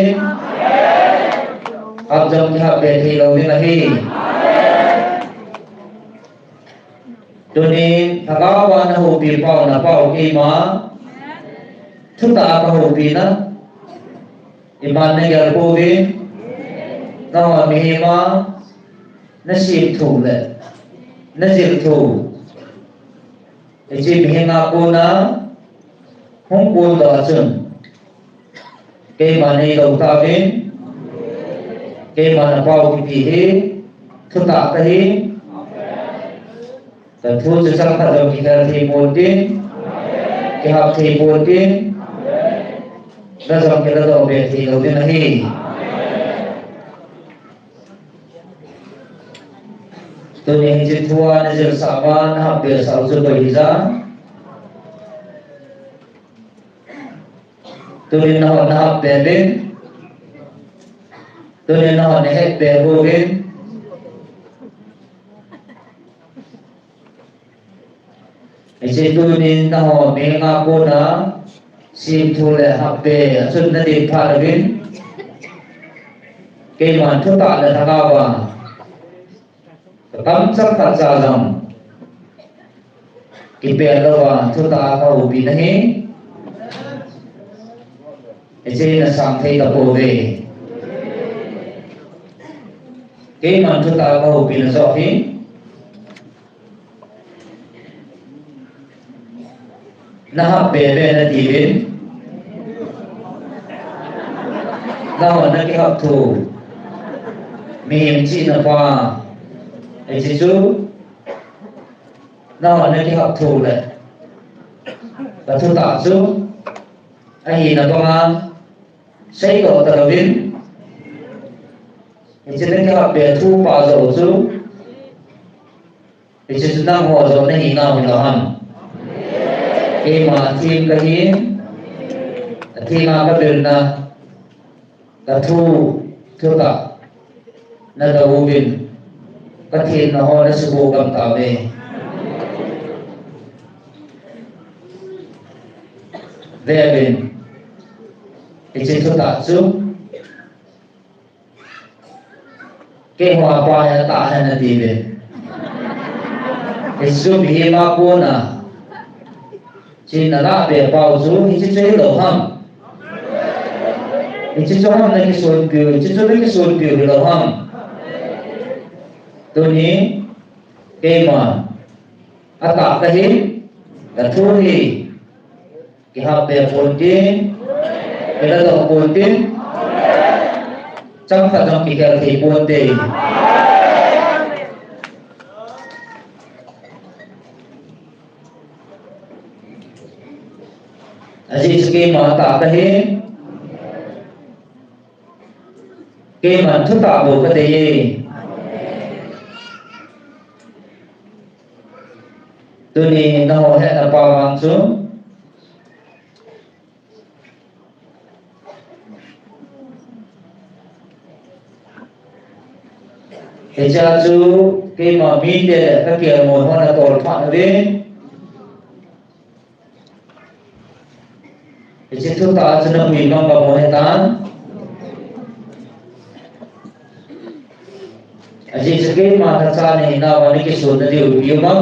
hap jong kihapbe thei lou ding ahi. Tunin lhagao a nahoupi pau, napau keima thutah a kahoupi na, iman nagel pouvin, nangho mihem a nasim thu le najil thu, hiche mihem a kona hung kondoh a chun, keima neilou tauvin, keima napau kiti hi thutah kahi. Kathu chu changkhat jong kikhel thei ponte, kihap thei ponte, la jong kiladoh be thei lou ding ahi. Tuni hiche thua najilsah uva nahap behsah u chu koi hija. Tunin nahon nahap be uvin. Tunin nahon nahet be uvin. Hiche tunin nangho mihem a kona simthu le hapbe a chun nadin phat uvin, keiman thutah le lhagao a katam changkhat cha jong kipel louva thutah a kahoupi nahi. Hiche nasang thei tapouve. Keiman thutah a kahoupina joh hi nahap bebe nati uvin. Nahon nakihap thu, mihem chihna pa, hiche chu nahon nakihap thu le kathutah chu ahina banga seidoh talouvin, hiche nakihap be thu pa joh chu, hiche chu nangho joh nahinau hilou ham? Keima athem kahin, athem a kabilna, kathu, thutah nadou uvin, Pathen nahon nasuboh gam tauve. Veuvin, hiche thutah chu keiho pa hi atah ahi nati uvin. Hiche chu mihem a kona hiche nalah be pau chu hiche chu hilou ham? Hiche chu ham nakisonpiu, hiche chu nakisonpiu hilou ham? Tuni keima atah kahi, kathu hi kihap be ponte, kiladoh ponte, changkhat jong kikhel thei ponte. Ajeh chu keima atah kahi, keiman thutah bou kadei e. Tuni nangho hetna pa vang chu, hichea chu keima mite le kakelngoi hon atol phat uve. Hiche thutah chu napui bang bang u hitan. Ajeh chu keima lhacha nahinauva nakisonna diu ipi um am?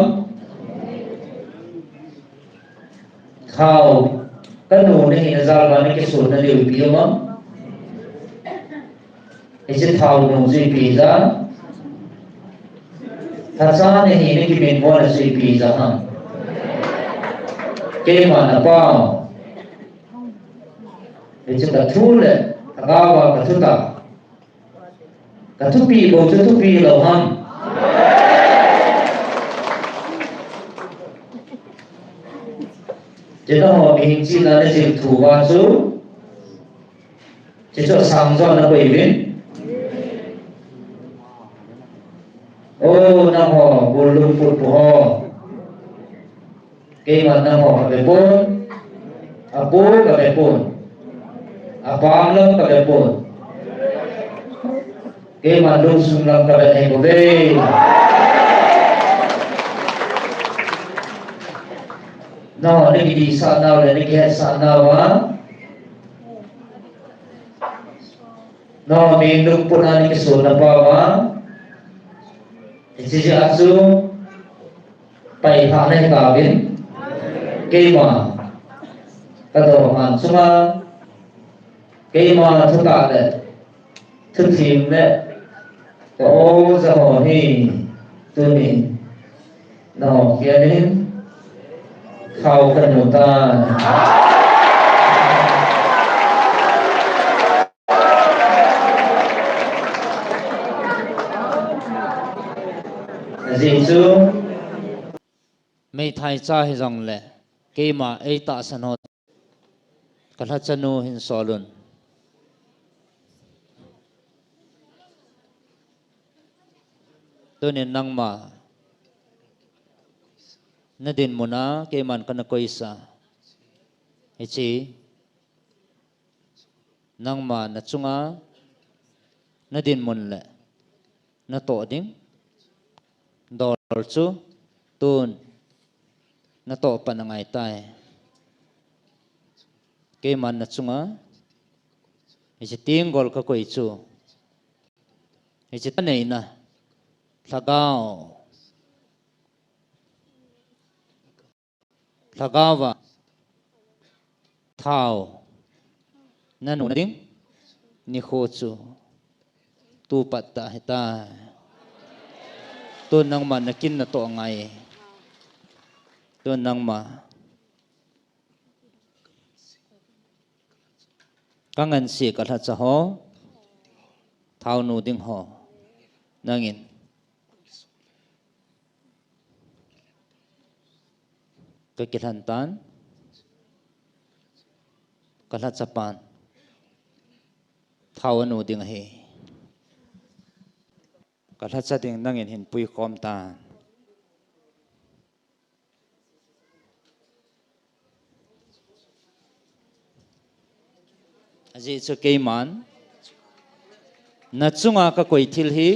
Thao, kanu nahina jal'a nakisonna diu ipi um am? Hiche thao nu chu ipi jat? Lhacha nahina kiminvolna chu ipi jat ham? Keima napao. Hiche kathu le, lhagaova kathutah. Kathupeh bou chu thupeh lou ham? Hiche nangho mihem chihna najil thu uva chu, hiche chu asang joh nakoiuvin. O, nangho, gul lungput pu ho. Keiman nangho kavepon, apo kavepon, apam lam kavepon. Keiman lungsung lam kave nahi bouve. Nangho nakidihsah nau le nakihetsah nauva, nangho mihem lungput a nakisonna pauva, hiche jeh a chu, Pai pha nei ta vin. Keima ka dou han chunga keima thutah le thuthim le ka oja ho hi tuni na ho kian in thao ka nu ta. Ajeh chu meithai cha hijongle keima ei tahsan ho ka lhacha nu hin sol un. Tunin nangma na dinmun a keiman kana koisa. Hiche nangma na chunga na dinmun le na toh ding dol chu tun na toh pan angai tai. Keiman na chunga hiche tenggol ka koi chu hiche thaneina lhagao, lhagao va thao na nu na ding nikho chu tu pat ta hita. Tun nangma na kin na toh ngai. Tun nangma ka ngansi ka lhacha ho, thao nu ding ho, nangin ka kilhan tan, ka lhacha pan thao anu ding ahi. Ka lhacha ding nangin hin puikhom tan. Ajeh chu keiman na chunga ka koi thil hi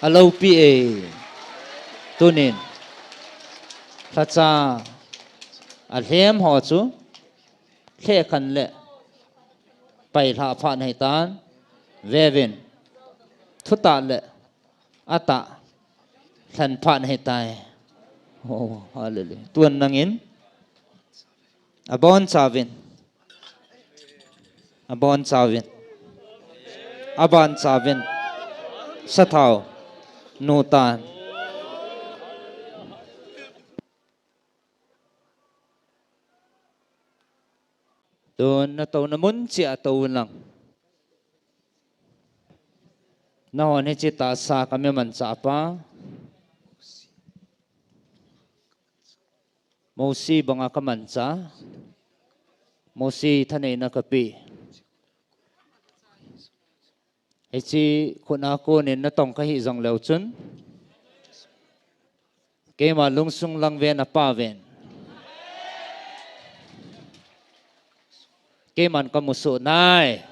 aloupi e. Tunin lhacha alhem ho chu lhekhan le pailhah phat nahi tan, vevin thutah le atah lhan phat nahi tai. Oh, hallelujah. Tun nangin abon chauvin, abon chauvin, aban chauvin sathao nu tan. Tun na touna mun cheh a tou un lang. Nahon hiche tahsa ka mi manchah pa Mosi banga ka manchah. Mosi thaneina ka pe. Hiche khut a konin na tong ka hih jong leu chun, keima lungsung lang ven a pa ven. Keiman ka musuh nai.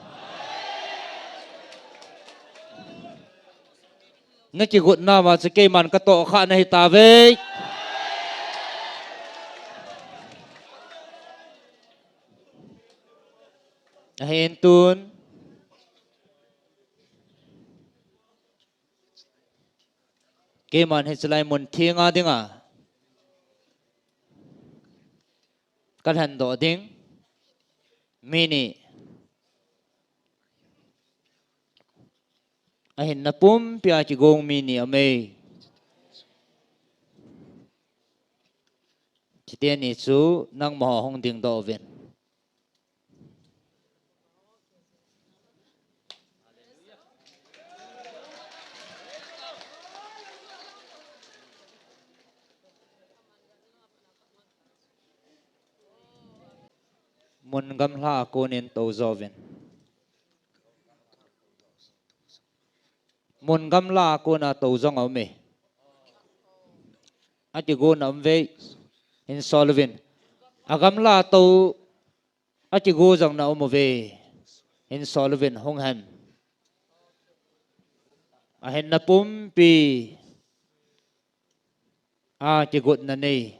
Na kigotna ma chu keiman ka tohkhah nahi tave. Ahin tun keiman hiche lai mun theng a dinga ka lhendoh ding mi ni, ahinna pumpi a kigong mi ni aume. Chuteni chu nangma ho hung dingdoh uvin. Mun gamla a konin tou jouvin. Mun gamla a kona tou jong aume. Akigona um ve. Hin sol uvin. Agamla tou akigo jong na um uve. Hin sol uvin hung hen. Ahinna pumpi a kigotna nei.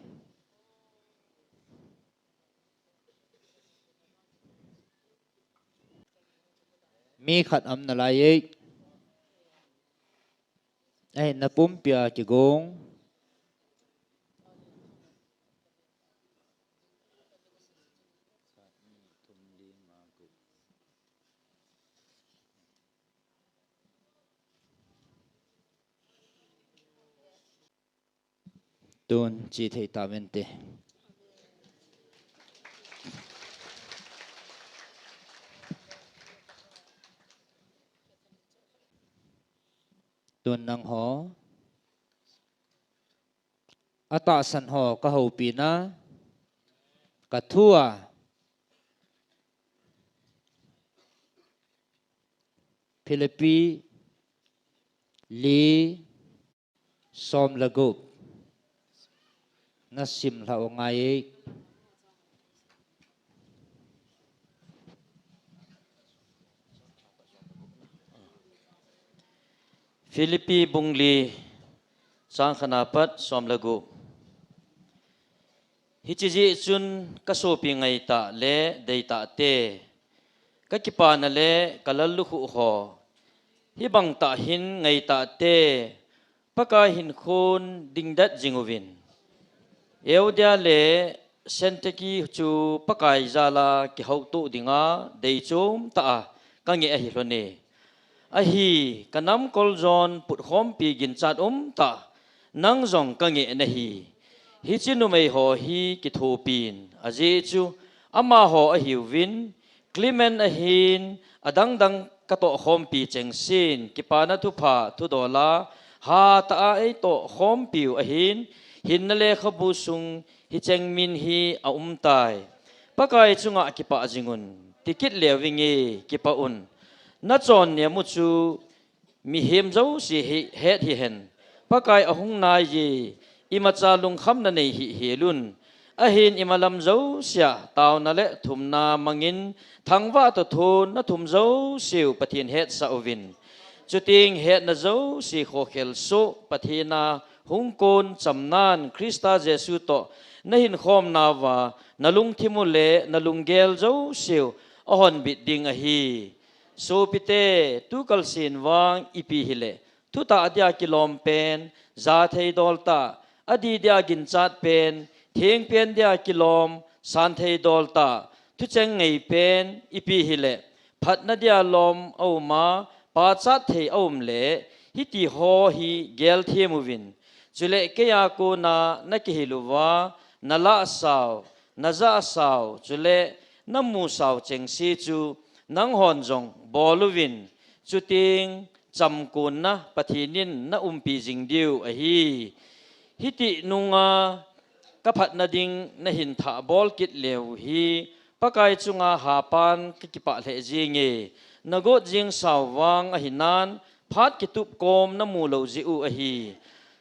Mi khat aum nalai e. Ahinna pumpi a kigong. Tun chi thei ta vente. Tun nangho, atahsan ho kahoupi na, kathua, Philippi li som le gup. Nasim lha u ngai. Philippi bung li chang khatna pat som le gup. Hiche jeh chun kasopi ngaitah le deitah te, kakipana le kalallukhuh ho, hibang tah hin ngaitah te, Pakai hinkhon dingdet jing uvin. Euodia le Syntyche chu Pakai jal a kihoutoh dinga deichom tah a kangeh ahi lhon e. Ahi, kanam kol jon putkhompi ginchat umtah, nang jong kangeh nahi. Hiche numei ho hi kithopin, ajeh chu amaho ahiuvin, Clement ahin, adangdang katoh khompi chengsen, kipana thupha thudol a hatah a eitoh khompiu ahin, hinna lekhabu sung hicheng min hi aumtai. Pakai chunga kipah jingun, tikit leuvinge, kipah un. Nachon nemu chu mihem jouse hi het hihen. Pakai ahung naiye, imacha lungkhamna nei hih helun. Ahin imalam jousea taona le thumna mangin thangvah toh thon nathum jouseu Pathen hetsah uvin. Chuteng hetna jouse khokhel soh Pathen a hung kon chamnan Christa Jesu toh nahinkhomnauva nalungthim u le nalunggel jouseu ahonbit ding ahi. Sopite, tukalson vang ipi hile, thutah dia kilom pen, jathei dol tah, adih dia ginchat pen, thengpen dia kilom, santhei dol tah, thucheng ngei pen, ipi hile, phatna dia lom aum a, pachat thei aum le, hiti ho hi gelthem uvin. Chule keiya kona nakihil uva, nalahsau, najahsau, chule namusau chengse chu, nanghon jong bol uvin, chuteng chamkonna Pathen in naumpi jing diu ahi. Hiti nunga kaphatna ding nahin thah bol kit leu hi, Pakai chunga hapan kakipah lheh jenge, nagot jing sau vang ahinan, phat kitup kom namu lou jeh u ahi.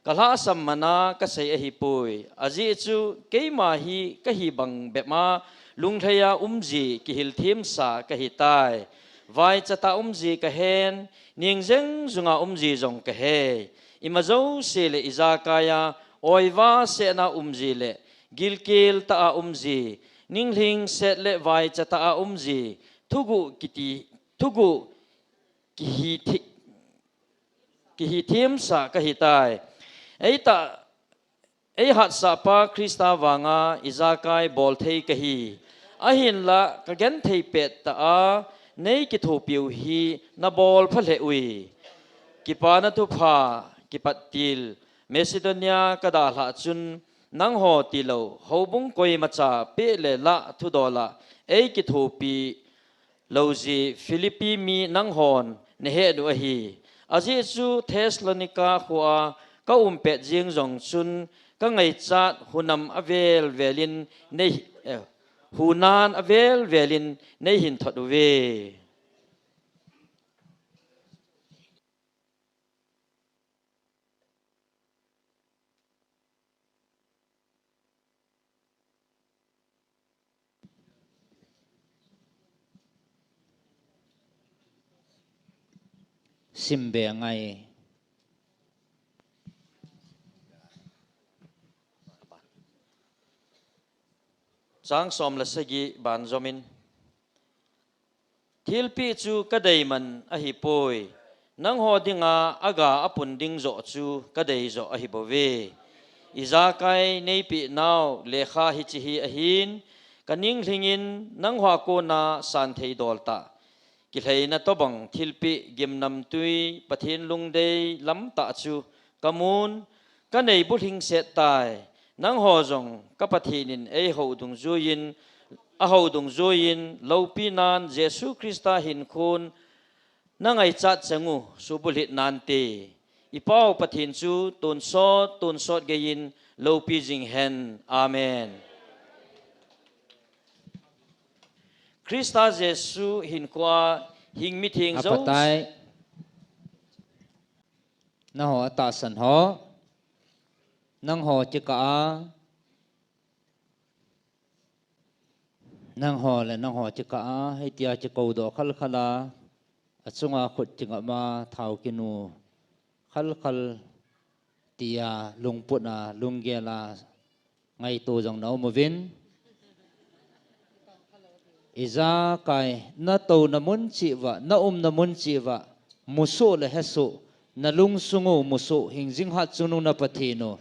Kalhahsam mana kasei ahipoi. Ajeh chu keima hi kahi bang bep a lunglhai a umji kihilthemsa kahitai. Vaicha tah a umji kahen, ning jeng junga umji jong kahei. Ima jouse le ijakai a oiva sehna umji le gilkel tah a umji, ninglhingset le vaicha tah a umji, thuguh kiti, thuguh kihi thi-, kihithemsa kahitai. Eitah, eihatsahpa Christa vanga ijakai bolthei kahi. Ahinlah kagenthei pettah a neikithopiu hi nabolpha lheh ui. Kipana thupha kipattil Macedonia kadalhah chun nangho tilou houbung koimacha peh le lah thudol a eikithopi lou jeh Philippi mi nanghon nahet u ahi. Ajeh chu Thessalonica khoa kaumpet jeng jong chun kangaichat hunam avel velin nei, eh, hunan avel velin neihin thot uve. Simbe ngai. Chang som le sagi ban jomin. Thilpeh chu kadeiman ahipoi. Nangho dinga aga apun ding joh chu kadei joh ahibouve. Ijakai neipeh nau lekha hiche hi ahin, kaning lhingin nangho a kona santhei dol tah, kilheina tobang thilpeh gimnamtui Pathen lungdei lamtah chu kamun, kanei bulhingset tai. Nangho jong ka Pathen in eiho dungjuiyin, aho dungjuiyin, loupi nan Jesu Christa hinkhon, na ngaichat chang u subulhit nante. I Pau Pathen chu tonsot, tonsot geiyin loupi jing hen. Amen. Christa Jesu hinkhoa hing mitheng jo. Apatai. Nangho atahsan ho. Nangho kikah a. Nangho le nangho kikah a, hitia kikoudoh khalkhal a, achunga khut kingap a, thao kinu khalkhal tia lungput a, lunggel a, ngaito jong na um uvin. Ijakai, na touna mun cheh uva, na umna mun cheh uva, musoh le hesoh, na lungsung u musoh, hingjing hatchungnung na Pathen u,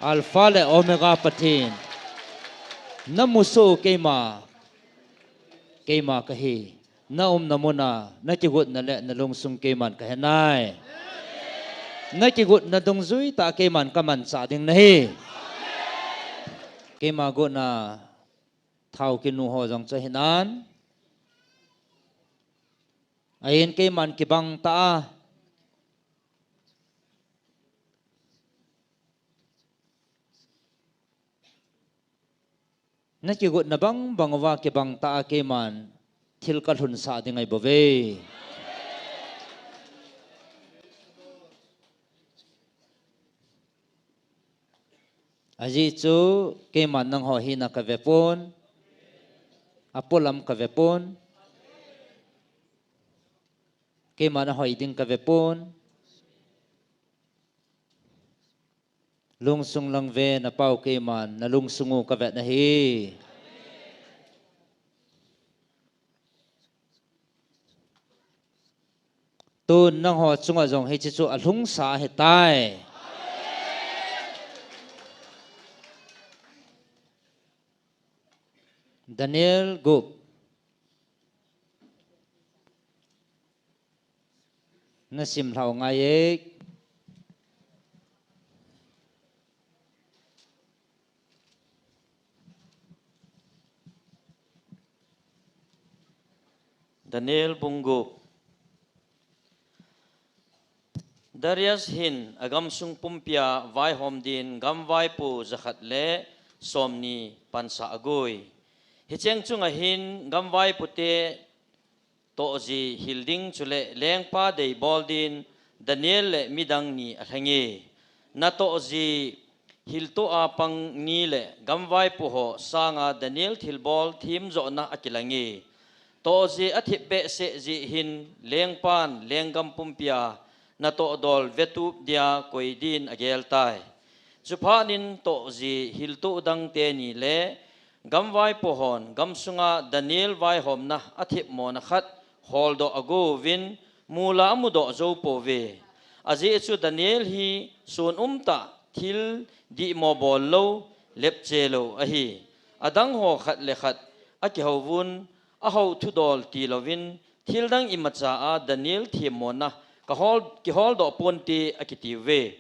Alpha le Omega Pathen. Na musoh u keima, keima kahi. Na umna mun a, na kigotna le na lungsung keiman kahe nai. Na kigotna dungjui tah keiman kamanchah ding nahi. Keima gotna thao kinu ho jong chu hinan. Ahin keiman kibang tah a. Na kigotna bangbang uva kibang tah a keiman thil kalhunsah ding ahi bouve. Ajeh chu keiman nangho hina kave pon, apolam kave pon, keiman ahoi ding kave pon. Lungsung lang ve, na Pau keiman na lungsung u kavet nahi. Tun nangho chunga jong hiche chu alhungsa ahitai. Daniel gup. Na sim lhau ngai e. Daniel bung gup. Darius hin agamsung pumpia vaihom din gamvaipo jakhat le somni pansah agoi. Hicheng chunga hin gamvaipute tohji hil ding chule lengpa deibol din Daniel le midang ni alhenge. Natohji hiltoh a pang ni le gamvaipo ho sanga Daniel thilbol themjohna akilange. Tohji athip behseh jeh hin lengpan lenggam pumpia natoh dol vetup dia koi din ageltai. Chuphat in tohji hiltoh dang teni le gamvaipo hon gamsunga Daniel vaihomna athipmona khat holdoh agouvin, mula amudoh joupouve. Ajeh chu Daniel hi sun umtah thil dihmo bollou, lepchelou ahi. Adang ho khat le khat akihouvun, ahou thudol tilouvin, thildang imacha a Daniel themmona kahol, kiholdoh ponte akitiuve.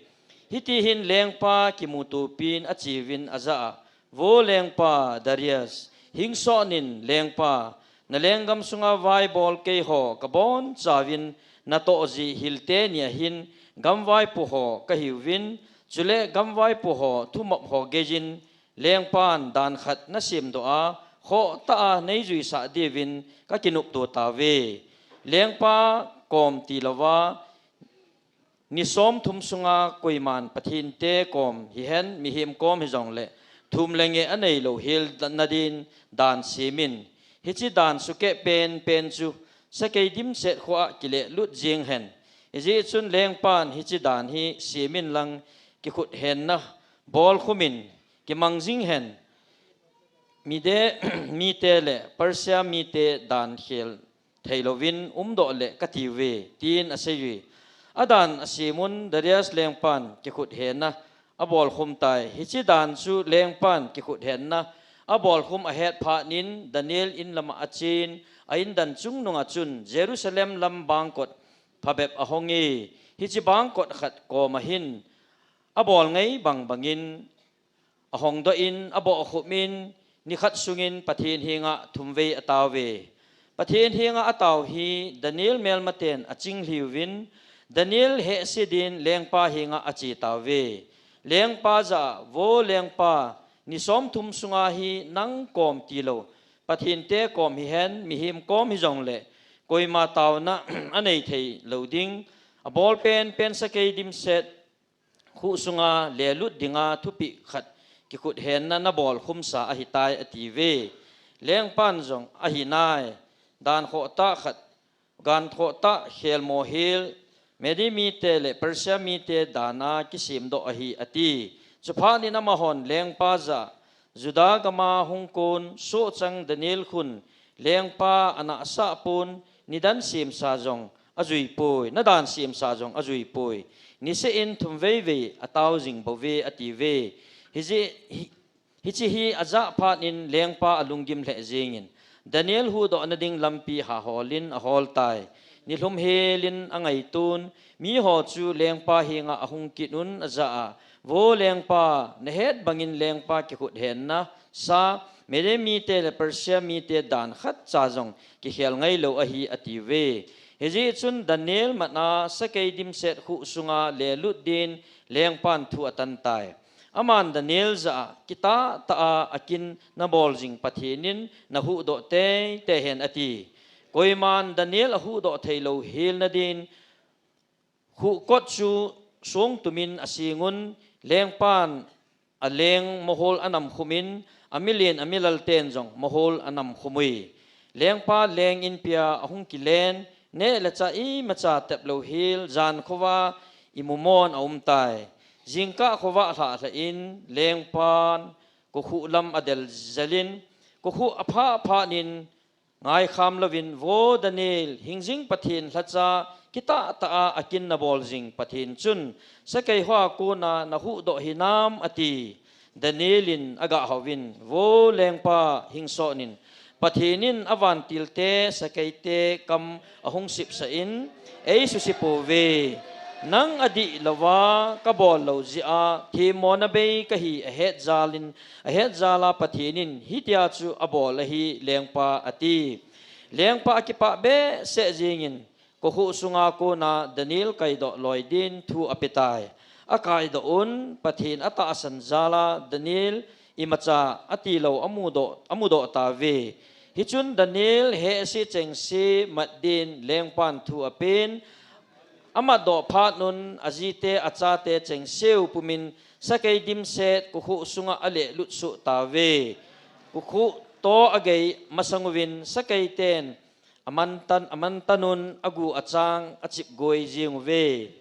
Hitihin lengpa kimutopin acheuvin ajah a, Vo lengpa Darius, hingsonin lengpa, nalenggam sunga vaibol keiho kabonchauvin natohji hilteni ahin gamvaipo ho kahiuvin, chule gamvaipo ho thumop ho geiyin lengpan dan khat nasemdoh a, khohtah a neijuisah diuvin kakinopto tauve. Lengpa kom tilouva, ni somthum sunga koiman Pathen te kom hihen, mihem kom hijongle, thum le ngeh aneilou hel nadin dan semin. Hiche dan sukeh penpen chu sakei dimset khoa kilehlut jeng hen. Hijeh chun lengpan hiche dan hi semin lang kikhuthenna bolkhumin kimang jing hen. Mede mite le Persia mite dan khel theilouvin umdoh le katiuve, tin aseiye. Adan asemun Darius lengpan kikhuthenna abolkhum tai. Hiche dan chu lengpan kikhuthenna abolkhum ahet phatnin Daniel in lama achen, a indan chungnunga chun Jerusalem lam bangkot phabep ahonge. Hiche bangkot khat koma hin abol ngai bangbangin ahong doh in abohkhup in, nikhat sungin Pathen henga thumvei atao ve. Pathen henga atao hi Daniel melmaten achinglhiuvin, Daniel hehse din lengpa henga ache tauve. Lengpa jah a, Vo lengpa, ni somthum sunga hi nang kom tilou, Pathen te kom hihen, mihem kom hijongle, koima taona anei thei lou ding, abol penpen sakei dimset khuh sunga lelut dinga thupeh khat kikhut henna nabol khumsa ahitai, atiuve. Lengpan jong, Ahinai, dan khohtah khat, gan khohtah khelmo hel, Mede mite le Persia mite dana kisemdoh ahi, ati. Chuphat in amahon lengpa jah a, Juda gama hung kon sohchang Daniel khun lengpa anahsah pon, nidan semsa jong ajuipoi, nadan semsa jong ajuipoi. Niseh in thumvei vei atao jing bouve, atiuve. Hijeh, hi, hiche hi ajah phat in lengpa alunggim lheh jengin, Daniel huhdohna ding lampi haholin aholtai. Nilhum helin angaiton, miho chu lengpa henga ahung kit un ajah a, Vo lengpa, nahet bangin lengpa kikhut henna sa, Mede mite le Persia mite dan khatcha jong kikhel ngailou ahi, atiuve. Hijeh chun Daniel matna sakei dimset khuh sunga lelut din lengpan thu atantai. Aman Daniel jah a, Kitahtah a akin nabol jing Pathen in nahuhdoh teitei hen, ati. Koiman Daniel ahuhdoh theilou helna din khuh kot chu songtumin asengun, lengpan aleng mohol anamkhumin, amilen amilalten jong mohol anamkhum ui. Lengpa leng inpia ahung kilen, neh le chah imacha teplou hel, jan khovah a imumon aumtai. Jingkah khovah lhah lhah in lengpan kokhuh lam adel jelin, kokhuh aphah phat in ngaikham louvin, Vo Daniel, hingjing Pathen lhacha, kitahtah a akin nabol jing Pathen chun sakei hoa kona nahuhdoh hinam, ati. Daniel in agah houvin, Vo lengpa, hingson in, Pathen in avantilte sakeite kam ahung sipsah in, eisuse pouve. Nang adih louva kabol lou jeh a themmona bei kahi ahet jalin, ahet jal a Pathen in hitia chu abol ahi lengpa, ati. Lengpa akipah behseh jengin, kokhuh sunga kona Daniel kaidoh loi din thu apetai. Akaidoh un, Pathen atahsan jal a Daniel imacha atilou amudoh, amudoh tauve. Hichun Daniel hehse chengse mat din lengpan thu apen, amatdoh phat un ajite achate chengseu pumin sakei dimset kokhuh sunga alelut soh tauve. Kokhuh to agei masang uvin sakeiten amantan, amantan un agu achang achipgoi jeng uve.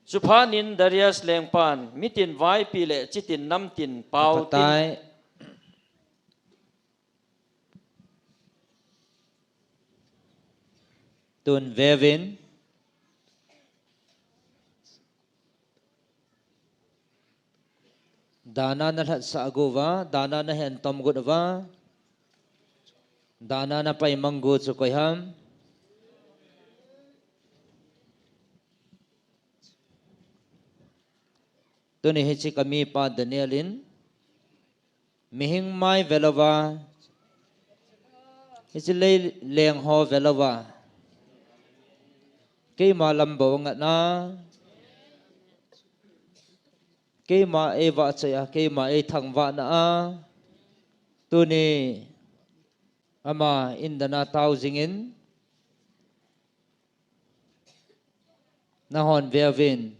Chuphat in Darius lengpan mitin vaipi le chitin namtin pao tin, apatai. Tun veuvin. Dana nalhatsah gu uva, dana nahen tom got uva, dana napaimang gu chu koi ham? Tuni hiche kamipa Daniel in, mihing mai velouva, hiche lei leng ho velouva, keima lam bou angatna, keima eivahchoi a, keima eithangvahna a, tuni ama indana tao jingin, nahon veuvin.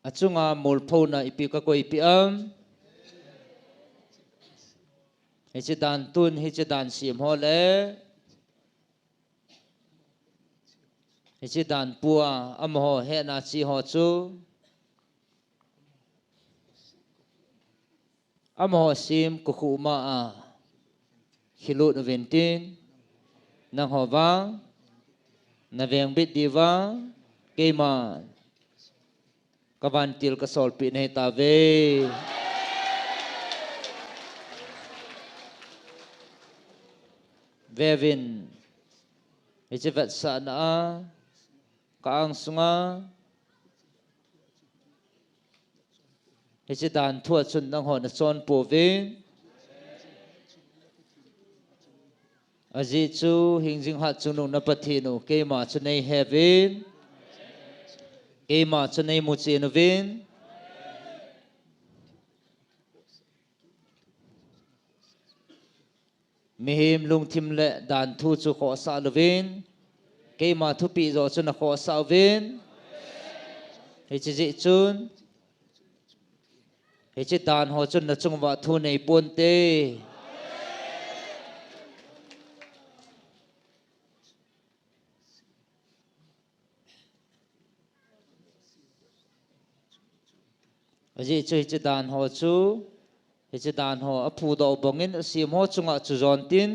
Achunga molphona ipi kakoipeh am? Hiche dan tun, hiche dan sem ho le hiche dan pua, amaho hehna che ho chu amaho sem kokhuh ma a khilut uvin tin, nangho vang navengbit diuva keiman kavantil kasolpeh nahi tauve. Veuvin, hiche vetsahna a ka ang sunga hiche dan thua chun nangho nachon pouvin. Ajeh chu hingjing hat chungnung na Pathen u keima chu nei heuvin, keima chu nei muchen uvin. Mihem lungthim le dan thu chu khohsah louvin, keima thupeh joh chu nakhohsah uvin. Hiche jeh chun hiche dan ho chun nachung uva thu nei ponte. Ajeh chu hiche dan ho chu, hiche dan ho aphudoh bangin asem ho chunga chu jon tin.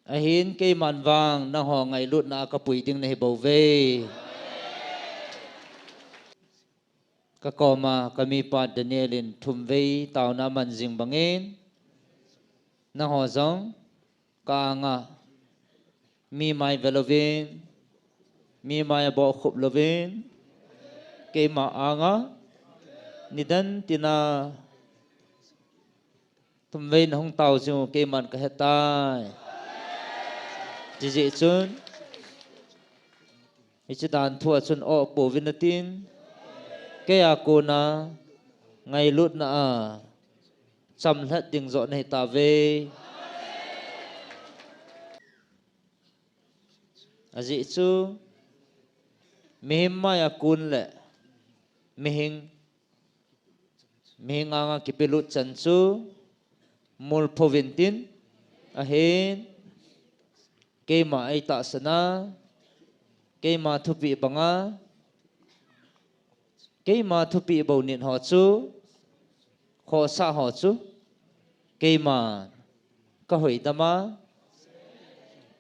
Ahin keiman vang nangho ngailutna a kapui ding nahi bouve. Ka koma ka mipa Daniel in thumvei taona aman jing bangin, nangho jong ka anga mi mai ve louvin, mi mai a bohkhup louvin, keima anga nidan tina thumvei nahung tao jing u keiman kahetai. Hijeh chun hiche dan thua chun oh pouvin natin, keia kona ngailutna a chamlhat ding joh nahitauve. Ajeh chu mihem maia kon le mihem, mihem anga kipelut chan chu mol pouvin tin, ahin keima eitahsan a, keima thupeh banga, keima thupeh bou nit ho chu, khohsah ho chu keiman kahuhdoh a,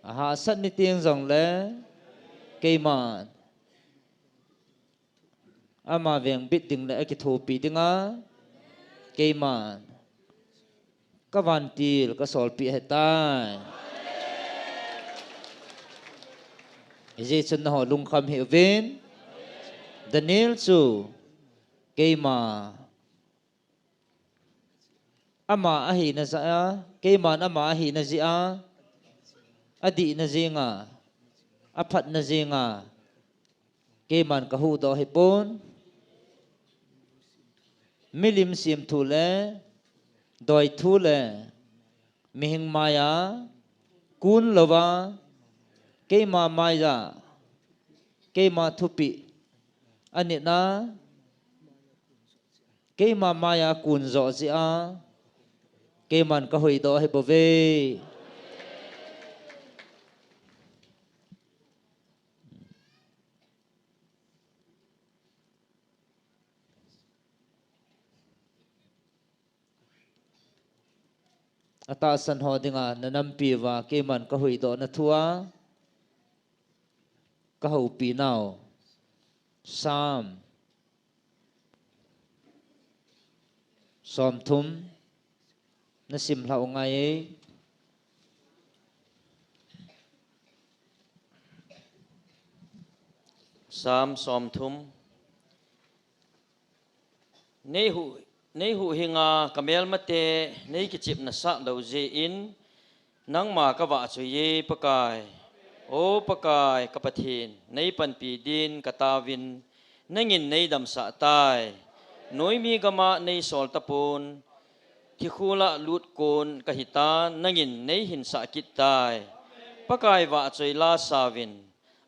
ahahsat ni teng jongle keiman ama vengbit ding le akithopi dinga keiman kavantil kasolpeh ahitai. Hijeh chun nangho lungkham hih uvin. Daniel chu keima ama ahina jeh a, keiman ama ahina jeh a, adihna jenga, aphatna jenga keiman kahuhdoh ahipon. Milim semthu le doithu le mihem maia kon louva, keima maia, keima thupeh anit a, keima maia kon joh jeh a keiman kahuhdoh ahibouve. Atahsan ho dinga nanampi uva keiman kahuhdoh na thua kahoupi nau Psalm somthum nasim lhau ngai e. Psalm somthum. Nei hu, nei huhhinga kamelmate nei kichepna sah lou jeh in, nangma kavahchoi e Pakai. O Pakai, ka Pathen, nei panpi din kataovin, nangin nei damsah tai. Noimi gama nei sol tapon, thikhula lut kon kahitan, nangin nei hinsah kit tai. Pakai vahchoi la sauvin,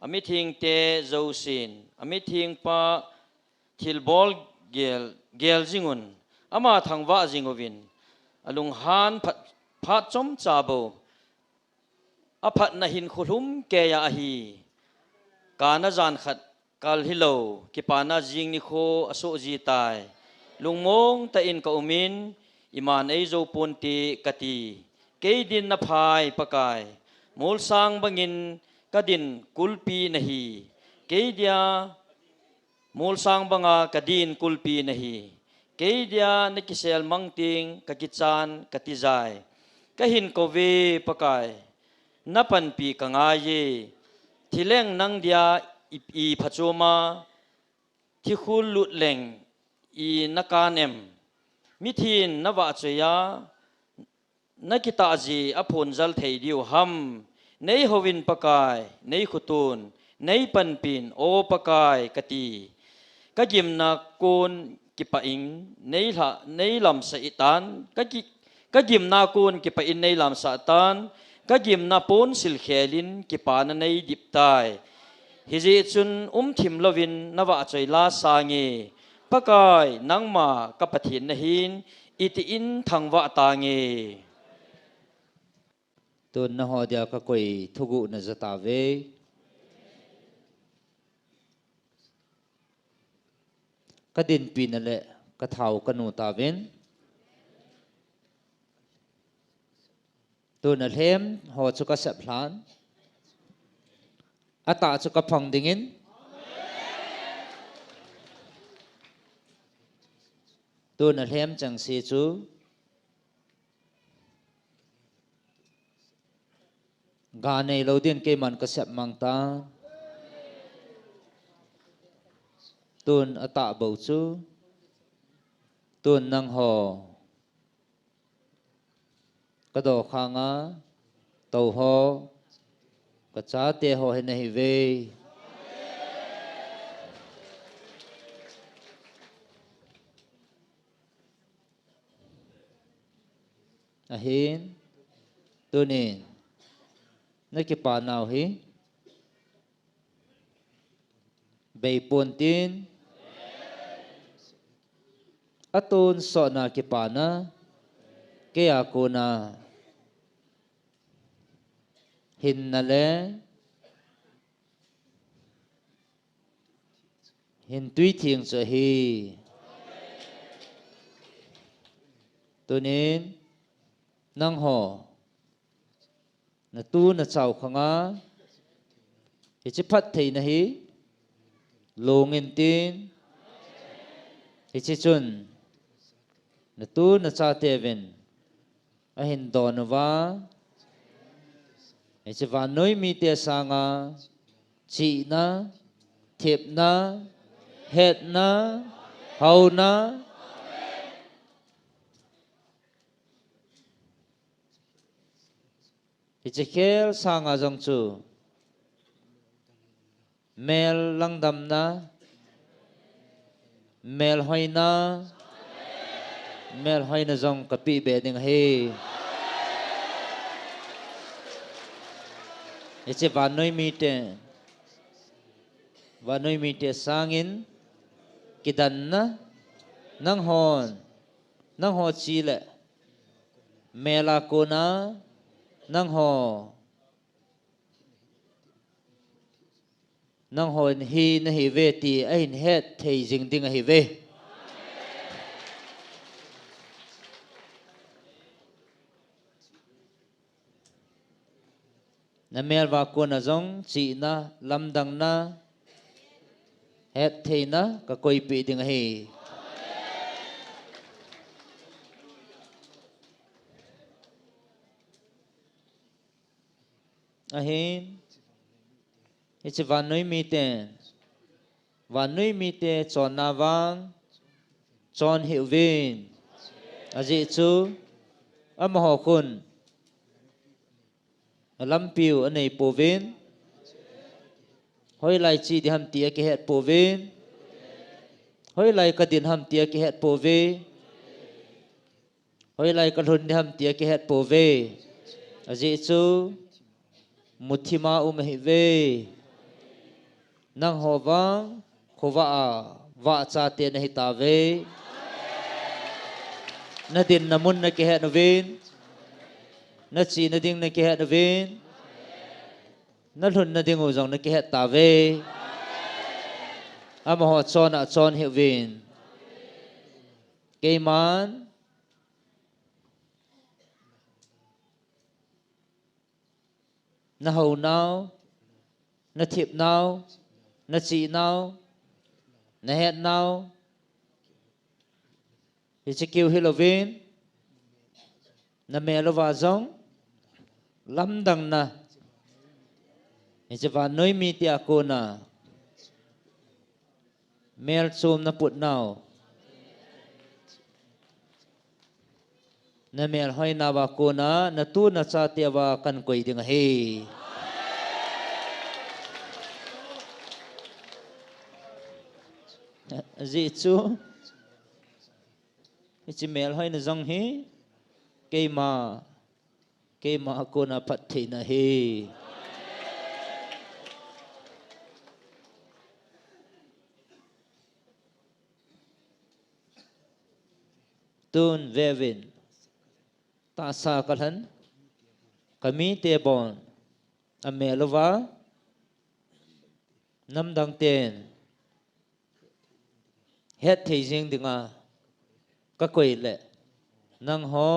amithengte jousen, amithengpa thilbol gel, gel jingun, ama thangvah jinguvin, alunghan phat, phat chomcha bou, aphatna hinkho lhum keiya ahi. Kana jan khat kal hilou, kipana jing nikho asoh jitai. Lungmong tah in kaumin, iman eijou ponte kati. Kei din naphai Pakai, molsang bangin kadin kulpi nahi. Kei dia molsang banga kadin kulpi nahi. Kei dia nakisel mang teng kakichan katijai. Kahin kouve Pakai, na panpi ka ngai e. Thileng nang dia i, i phachom a, thikhul lut leng i na kan em? Mithin na vahchoi a, na kitah ji a phonjal thei diu ham? Nei hovin Pakai, nei khutun, nei panpin, O Pakai, ka ti. Ka gimna kon kipah in nei hla, nei lamsah i tan, ka ki, ka gimna kon kipah in nei lamsah tan, ka gimna pon silkhel in kipana nei dip tai. Hijeh chun umthim louvin na vahchoi la sange. Pakai, nangma ka Pathen nahin, itin thangvah tange. Tun nangho dia ka koi thuguh na ja tauve. Ka dinpi na le ka thao ka nu tauvin. Tun alhem ho chu ka sep lhan. Atah chu ka phong dingin. Tun alhem chengse chu ga neilou din keiman ka sep mang ta. Tun atah bou chu. Tun nangho ka dokhang a tou ho, ka chate ho hi nahiuve. Ahin, tunin na kipa nau hi bei pon tin, atonsot na kipana, kei a kona hinna le hin tui theng chu ahi. Tunin nangho na tu na chao khang a, hiche phattheina hi long in tin, hiche chun na tu na chateuvin ahin don uva, hiche vannoi mite sanga chihna, thepna, hetna, houna, hiche khel sanga jong chu mel langdamna, mel hoina, mel hoina jong ka peh be ding ahi. Hiche vannoi mite, vannoi mite sangin kidanna, nanghon, nangho chi le mel a kona nangho, nanghon hi nahiuve ti ahin het thei jing ding ahiuve. Na mel uva kona jong chihna, lamdangna, hettheina ka koipeh ding ahi. Ahin, hiche vannoi miten vannoi mite chonna vang chon hih uvin. Ajeh chu amaho khun alampiu anei pouvin. Hoilai che ding ham ti akihet pouvin. Hoilai kadin ham ti akihet pouve. Hoilai kalhun ding ham ti akihet pouve. Ajeh chu muthima um ahiuve. Nangho vang khovah a vahchate nahitauve. Nadinna mun nakihet uvin. Nachena ding nakihet uvin. Nalhunna ding u jong nakihet tauve. Amaho chonna chon hih uvin. Keiman nahounau, nathepnau, nachehnau, nahetnau, hiche keu hilouvin, namel uva jong lamdangna, Hiche vannoi mite a kona mel chom na put nau, na melhoina uva kona na tu na chate uva kan koi ding ahi. Ajeh chu hiche melhoina jong hi keima, keima a kona phattheina ahi. Tun veuvin, tahsa kalhen, ka mite bon amel uva, namdang ten hetthei jing dinga ka koi le, nangho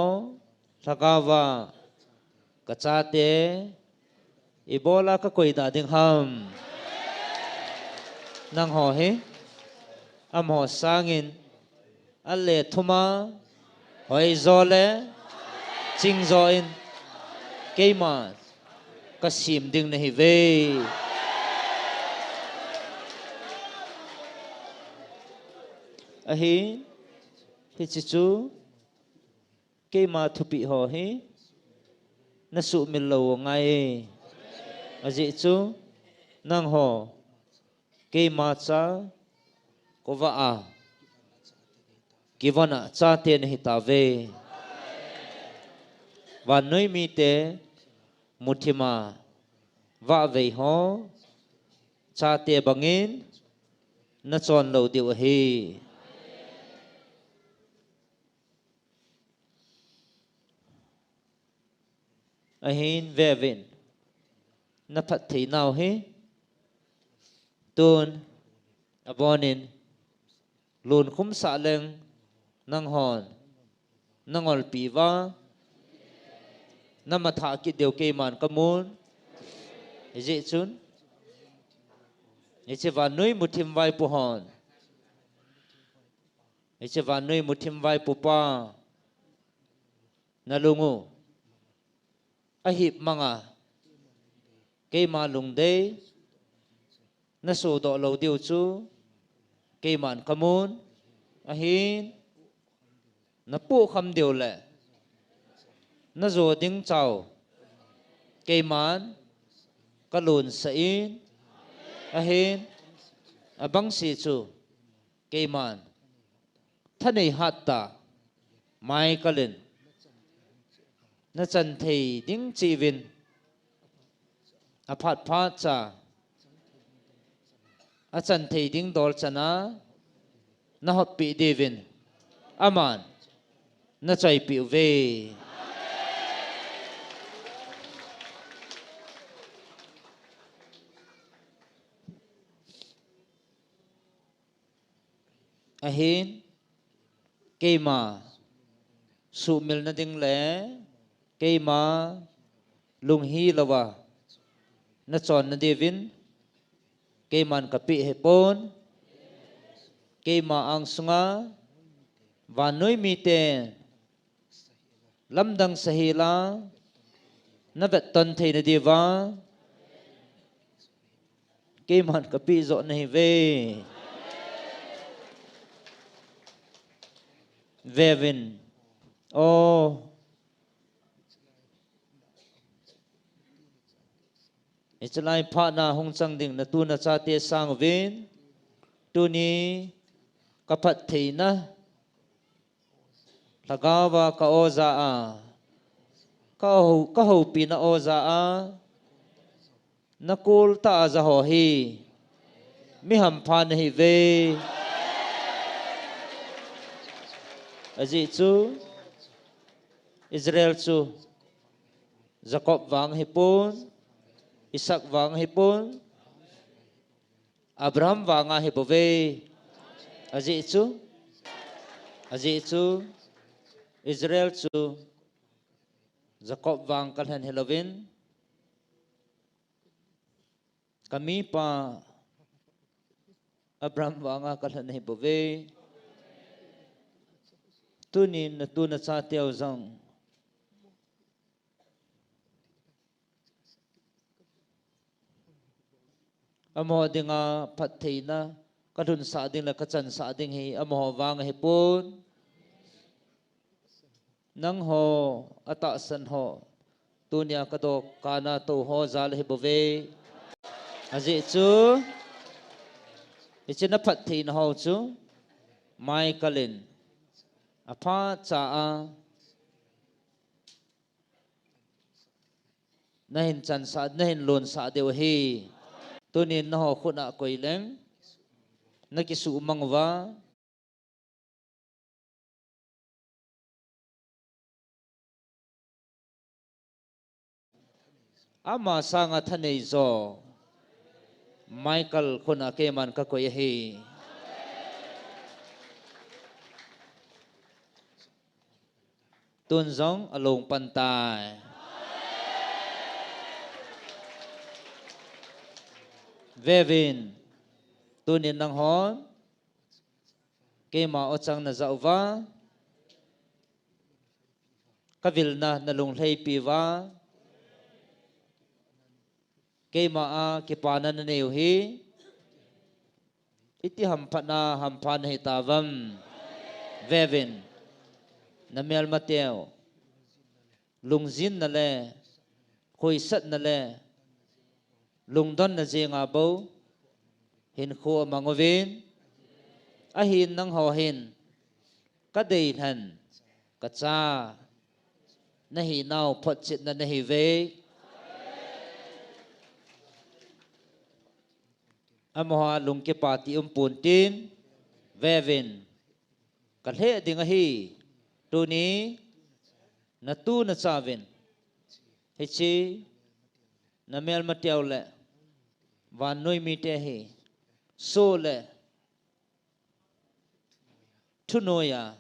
lhagao va ka chate ibola ka koi da ding ham? Nangho hi amaho sangin alet thuma hoijo le chingjo in keima ka sem ding nahi uve. Ahin, hiche chu keima thupeh ho hi na sumil lou u angai. Ajeh chu nangho keima cha khovah a kivon a chate nahi tauve. Vannoi mite muthim a vahvei ho chate bangin na chon lou diu ahi. Ahin veuvin, na phatthei nau hi tun abonin lunkhum sah leng nanghon na ngolpi uva, na matha kit diu keiman ka mun. Hijeh chun hiche vannoi muthim vaipo hon, hiche vannoi muthim vaipo pa, na lung u ahip manga keima lungdei na sodoh lou diu chu keiman ka mun. Ahin, na pohkham diu le na jo ding chau keiman ka lonsah in, ahin, abang se chu keiman thanei hattah Michael in na chan thei ding cheh uvin, aphat phat cha achan thei ding dol chan a na hoppi diuvin aman na choipi uve. Ahin, keima sumil na ding le keima lunghil louva na chon na diuvin keiman ka peh hipon. Keima angsunga vannoi mite lamdang sahel a na vetton theina diuva keiman ka peh joh nahi uve. Veuvin, o, hiche lai phat na hung chang ding na tu na chate sang uvin, tuni ka phattheina lhagao va ka oja a, ka hou, ka houpina oja a, na kol tah a ja ho hi mi hampha nahi uve. Ajeh chu Israel chu Jacob vang ahipon, Isaac vang ahipon, Abraham vang ahi bouve. Ajeh chu, ajeh chu Israel chu Jacob vang kalhen hilouvin, ka mipa Abraham vanga kalhen ahi bouve. Tunin na tu na chateu jong, Amaho dinga phattheina kalhunsah ding le kachansah ding hi amaho vang ahipon. Nangho atahsan ho, tunia kadokan a tou ho jal ahibouve. Ajeh chu, hiche na phattheina ho chu Michael in aphacha a nahin chansah, nahin lonsah diu ahi. Tunin nangho khut a koi leng nakisuhmang uva, ama sanga thanei jo Michael khut a keiman kakoi ahi. Tun jong along pan tai. Veuvin, tunin nanghon keima o chang najah uva, kavilna nalunglheipi uva, keima a kipana nanei u hi iti hamphatna hampha nahitauvem. Veuvin, namelmateu lungjinna le khoisatna le lungdonna jenga bou hinkho amang uvin, ahin nangho hin kadeilhen kacha nahinau photchetna nahiuve. Amaho a lungkipa ti umpon tin, veuvin, kalheh ding ahi. Tuni natu nachauvin hiche namelmateu le vannoi mite hi soh le thunoiya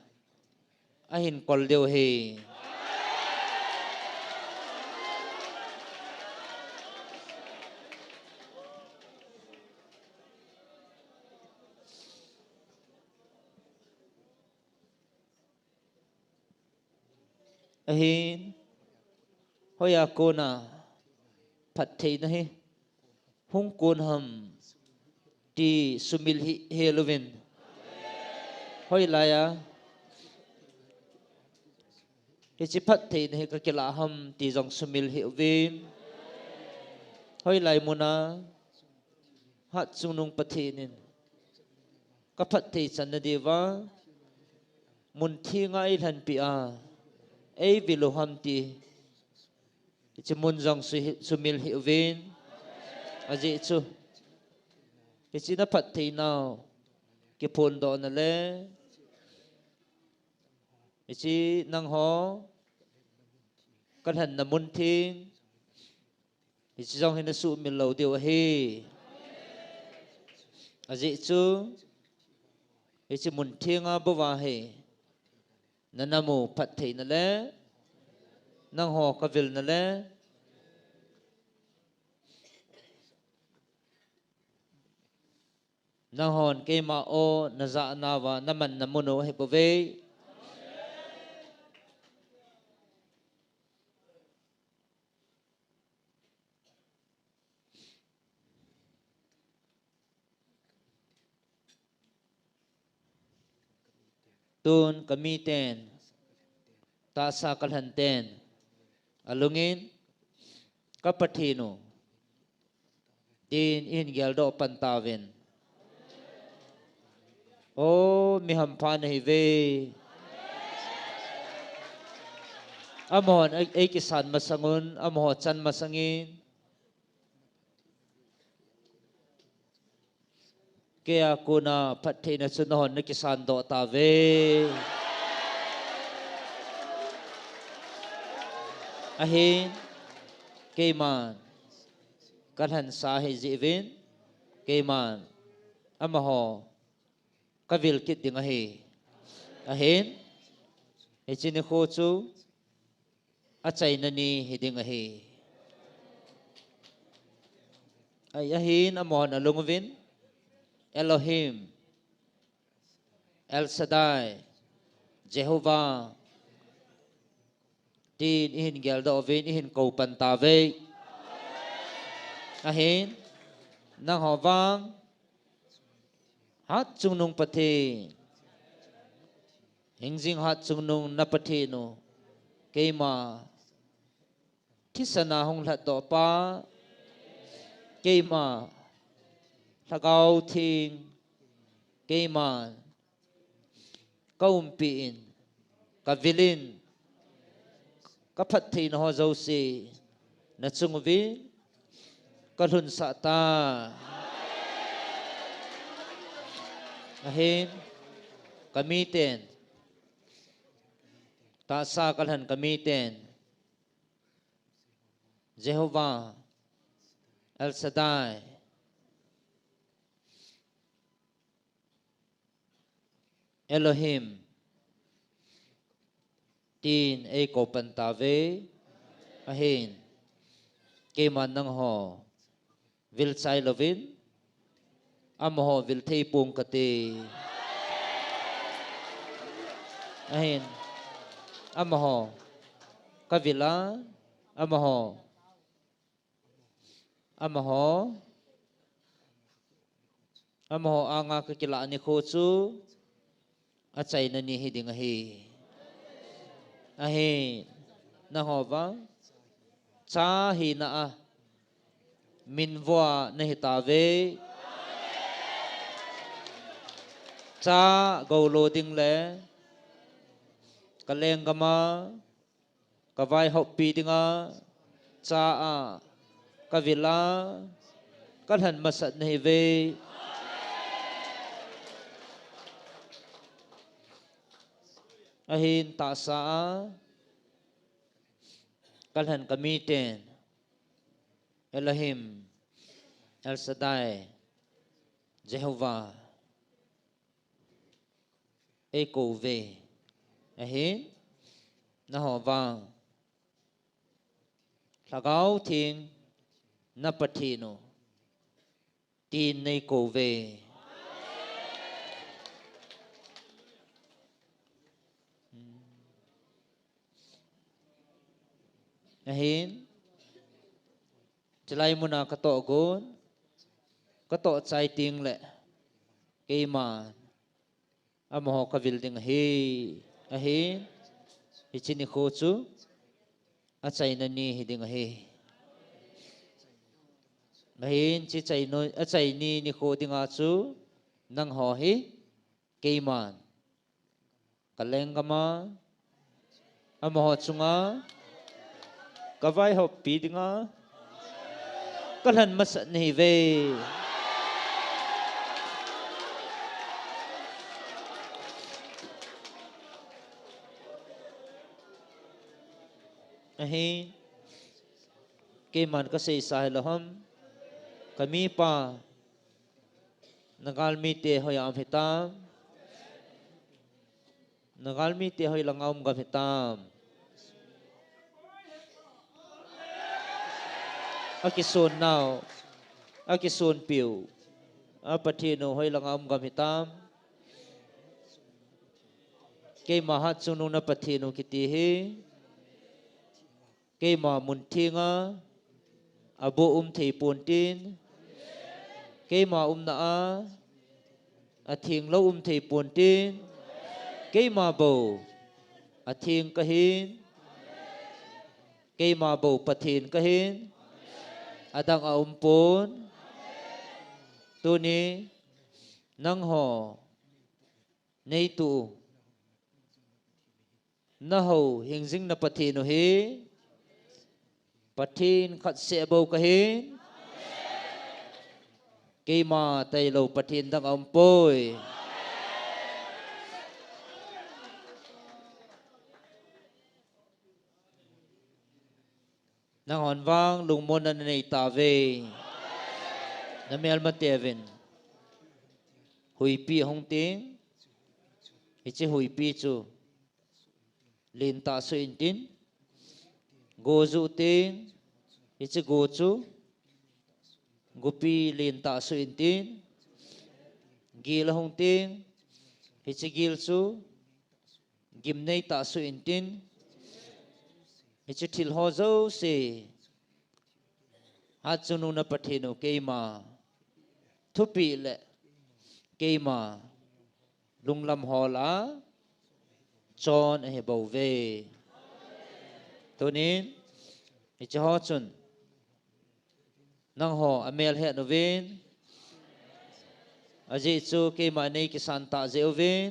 ahin kol diu ahi. Ahin, hoiya kona phattheina hi hung kon ham ti sumil hih hel uvin, hoilaiya hiche phattheina hi kakilah ham ti jong sumil hih uvin, hoilai muna Hatchungnung Pathen in kaphatthei channa diuva mun thenga eilhenpia eivil u ham ti hiche mun jong su-, sumil hih uvin. Ajeh chu hiche naphattheinau kiphondohna le hiche nangho kalhenna mun theng hiche jong hi nasuhmil lou diu ahi. Ajeh chu hiche mun thenga bouva hi nanamu phattheina le nangho kavilna le nanghon keima o najahna uva namanna mun u ahibouve. Tun kamiten, tahsa kalhen ten alungin, ka Pathen u, tin ihin geldoh pan tauvin. O, mi hampha nahiuve. Amahon ei, eikisan masang un, amaho chan masangin, keia kona phattheina chu nahon nakisan doh tauve. Ahin, keiman kalhensa ahi jeh uvin, keiman amaho kavil kit ding ahi. Ahin, hiche nikho chu achaina ni hiding ahi. Ahi, ahin amahon alung uvin, Elohim, El Shaddai, Jehovah, tin ihin geldoh uvin, ihin kou pan tauve. Ahin, Nangho vang, Hatchungnung Pathen, hingjing Hatchungnung na Pathen u, keima thisan a hung lhatdoh pa, keima Lhagao Theng, keima ka umpi in, ka vil in, ka phattheina ho jouse na chung uvin ka lhunsah ta. Ahin, ka miten, tahsa ka lhen ka miten, Jehovah, El Shaddai, Elohim, tin eikou pan tauve. Ahin, keiman nangho vil chai louvin, amaho vil thei ponge kati. Ahin, amaho ka vil a, amaho, amaho, amaho anga ka kilah nikho chu achaina ni hiding ahi. Ahin, nangho vang, cha hina a minvo a nahi tauve. Cha goulo ding le ka lenggam a ka vaihoppi dinga cha a ka vil a ka lhen masat nahiuve. Ahin, tahsa a ka lhen ka miten, Elohim, El Shaddai, Jehovah, eikou uve. Ahin, nangho vang, Lhagao Theng na Pathen u, tin neikou uve. Ahin, chulai muna ka tohgon, ka tohchai teng le, keiman amaho ka vil ding ahi. Ahin, hiche nikho chu achaina ni hiding ahi. Ahin, hiche achaina ni nikho dinga chu nangho hi keiman ka lenggam a, amaho chunga ka vaihoppi dinga ka lhen masat nahiuve. Ahin, keiman ka seisa hilou ham, ka mipa, na galmite hoiya um hitam? Na galmite hoilanga um gam hitam? Akisonnau, akisonpiu a Pathen u hoilanga um gam hitam? Keima Hatchungnung na Pathen u kiti hi keima mun thenga aboh um thei pontin, keima umna a athenglou um thei pontin, keima bou atheng kahin, keima bou Pathen kahin, adang aumpon. Tuni nangho neituh u, nahou hingjing na Pathen u hi Pathen khat seh bou kahin, keima tailou Pathen dang aumpoi. Nanghon vang lungmonna nanei tauve. Namelmateuvin huipi ahung teng, hiche huipi chu lentah suh intin, go juh teng, hiche go chu gopi lentah suh intin, gil ahung teng, hiche gil chu gimneitah suh intin, hiche thil ho jouse Hatchungnung na Pathen u keima thupi le keima lunglam hol a chon ahi bou ve. Tunin hiche ho chun nangho amel het uvin, ajeh chu keima nei kisan tah jeh uvin,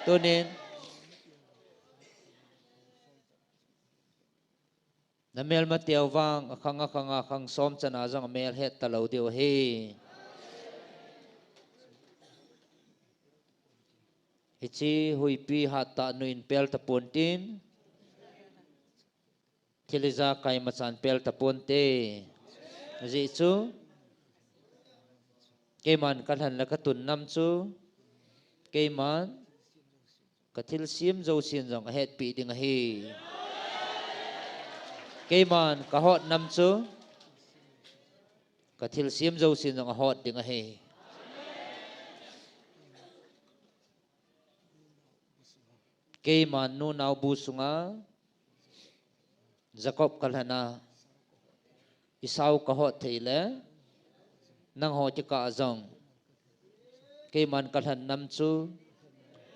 tunin na melmate u vang akhang akhang a khang som chana jong amel het talou diu ahi. Hiche huipi hattah nu in pel tapon tin, thil ijakai machan pel taponte. Ajeh chu keiman kalhen le katun nam chu keiman kathilsem jousen jong ahetpi ding ahi. Keiman kahot nam chu kathilsem jousen jong ahot ding ahi. Keiman nunao bu sunga Jacob kalhen a, Esau kahot thei le, nangho kikah a jong keiman kalhen nam chu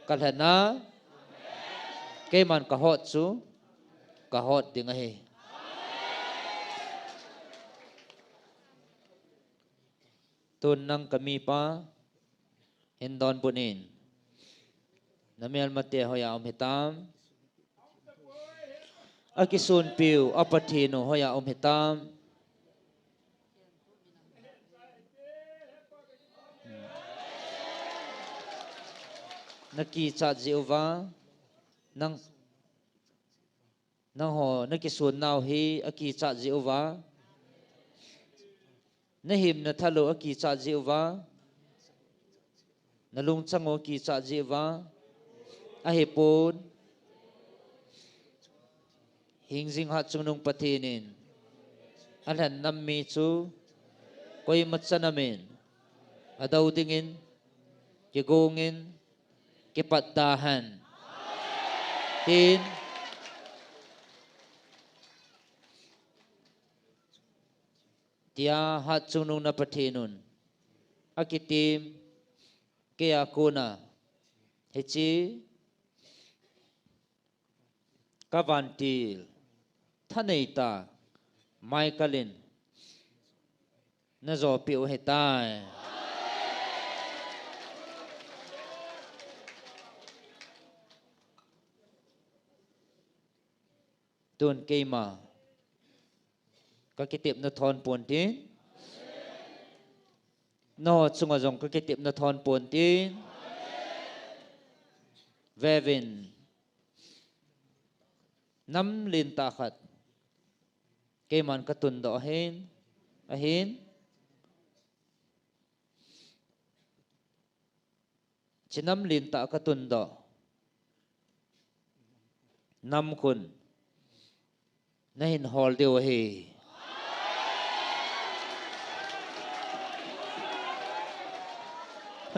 kalhen a, keiman kahot chu kahot ding ahi. Tun nang kamipa hin donbut in. Na melmate hoiya um hitam? Akisunpiu a Pathen u hoiya um hitam? Na kichat jeh uva, nang, nangho na kisunnau hi akichat jeh uva, na himna thal u akichat jeh uva, na lungchang u akichat jeh uva, ahipon, hingjing hatchungnung Pathen in alhen nam mi chu koima chanam in adou dingin, kigong in, kipat da hen. Tin, tia hatchungnung na Pathen un akitem, keia kona hiche ka vantil thanei tah Michael in na jopeh u ahitai. Tun keima ka kitepna thon pon tin, nangho chunga jong ka kitepna thon pon tin, vevin, nam lentah khat keiman ka tundoh ahin, ahin, hiche nam lentah ka tundoh nam khun na hin hol diu ahi.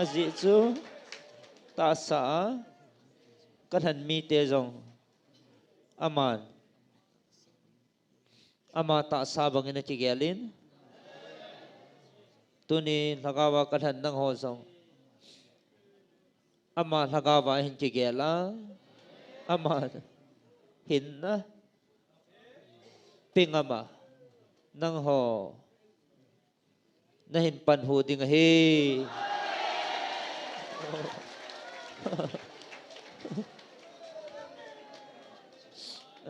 Ajeh chu tahsa a ka lhen mite jong aman ama tahsa bangin akigel in, tuni lhagao a ka lhen nangho jong ama lhagao a hin kigel a, ama hinna peng ama nangho na hin panhu ding ahi.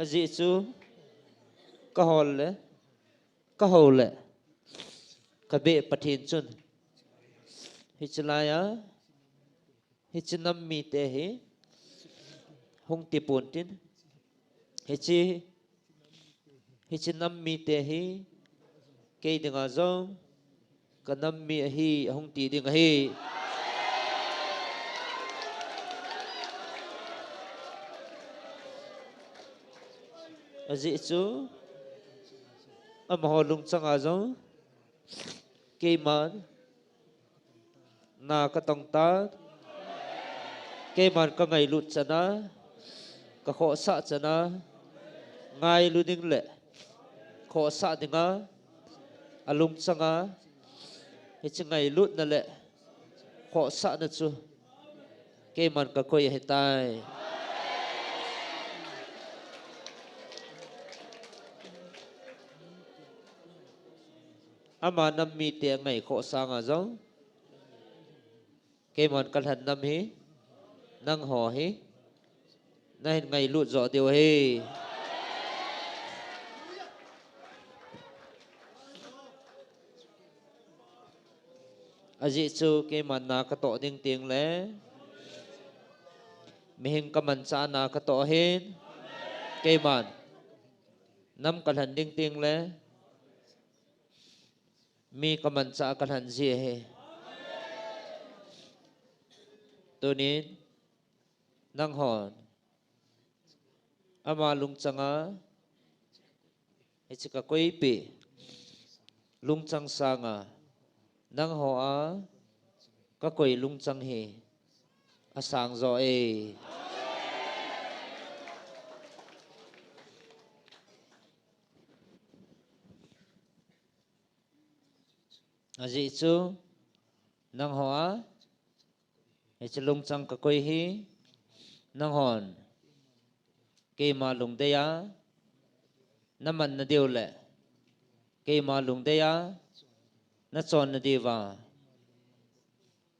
Ajeh chu ka hol le, ka hou le, ka beh Pathen chun hiche laiya hiche nam mite hi hung tipon tin, hiche, hiche nam mite hi kei dinga jong ka nam mi ahi ahung ti ding ahi. Ajeh chu amaho lungchang a jong keiman na ka tong tan, keiman ka ngailut chana, ka khohsah chana, ngailu ding le khohsah dinga alungchang a Hiche ngailutna le khohsahna chu keiman kakoi ahitai. Ama nam mite angaikhoh sanga jong keiman kalhen nam hi nangho hi nahin ngailut joh diu ahi. Ajeh chu keiman na katoh ding tengle mihing kamanchah na katoh ahin, keiman nam kalhen ding tengle mi kamanchah kalhen ji ahi. Tunin nanghon ama lungchanga hiche kakoipeh lungchang sanga nangho a kakoi lungchang hi asang joh e. Ajeh chu nangho a hiche lungchang kakoi hi nanghon keima lungdei a namanna diu le keima lungdei a nachonna diuva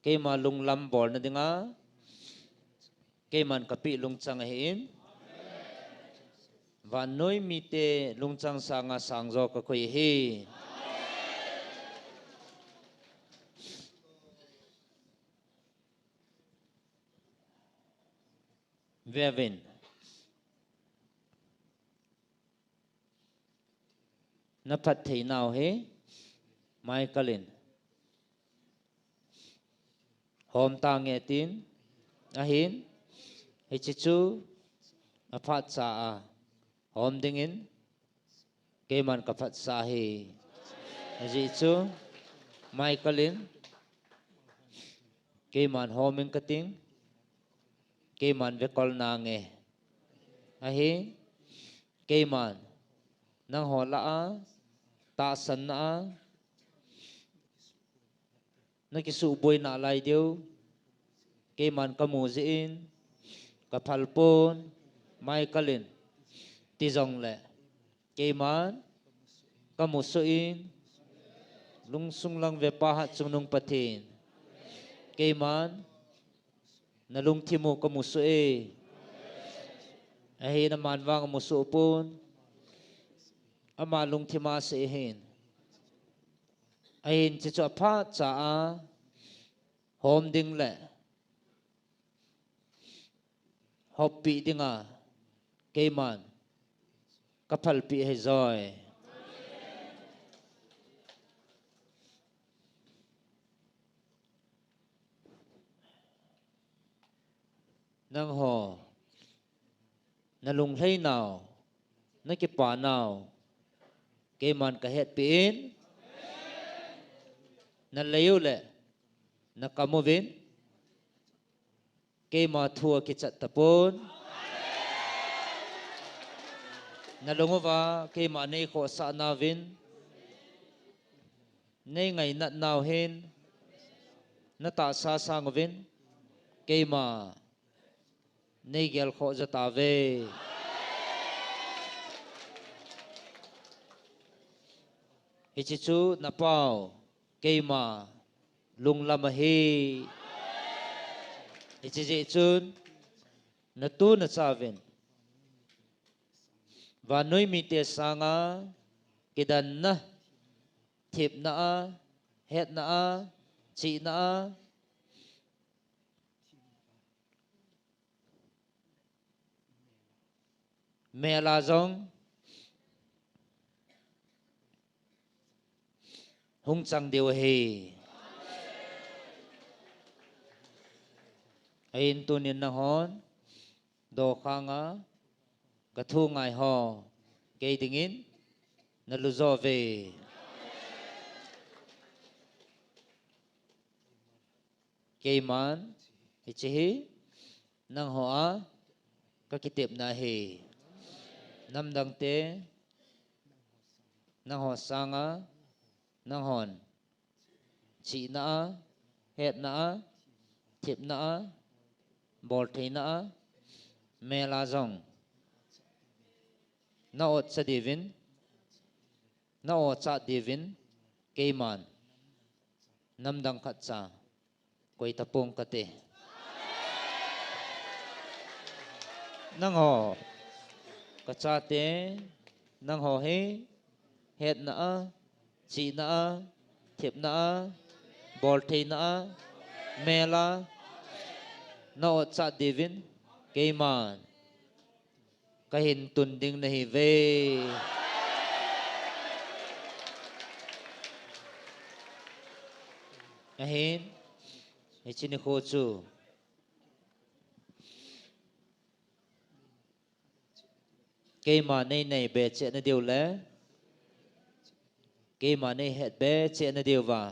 keima lunglam bolna dinga keiman kapeh lungchang ahin, vannoi mite lungchang sanga sangjo kakoi ahi. Veuvin. Naphatthei nau hi Michael in hom tange tin ahin, hiche chu aphatcha a hom dingin keiman kaphatsah ahi. Ajeh chu Michael in keiman hom ing kating, keiman vekol nange ahi. Keiman nangho lah a tahsanna a nakisuhboi nalai diu keiman kamu jeh in kaphal pon, Michael in ti jongle keiman kamusuh in, lungsung lang vepa hatchungnung Pathen, keiman nalungthim u kamusuh e. Ahin aman vang amusuh pon, ama lungthim a asei ahin. Ahin hiche chu aphatcha a hom ding le hoppeh dinga keiman kaphalpeh ahi joi. Nangho nalunglhai nau, nakipa nau keiman kahetpeh in, nalei u le nakam uvin keima thu akichat tapon, nalung uva keima neikhohsah nauvin, neingainat nau hin natahsa sang uvin keima neigelkhoh jo tauve. Hiche chu napau keima lunglam ahi. Hiche jeh chun natu nachauvin vannoi mite sanga kidanna, thepna a, hetna a, chihna a, mel a jong hung chang diu ahi. Ahin tunin nanghon dokhanga kathu ngai ho kei dingin nalu jo uve. Keiman hiche hi nangho a kakitepna ahi. Namdangte nangho sanga nanghon chihna a, hetna a, thepna a, boltheina a, mel a jong na otcha diuvin, na ochat diuvin, keiman namdang khat cha koi tapong kate. Nangho, kachate, nangho hi hetna a, chihna a, thepna a, boltheina a, mel a na otcha diuvin, keiman kahin tun ding nahiuve. Ahin, hiche nikho chu keiman nei naibe cheh nadiu le, keiman nei hetbe cheh nadiuva,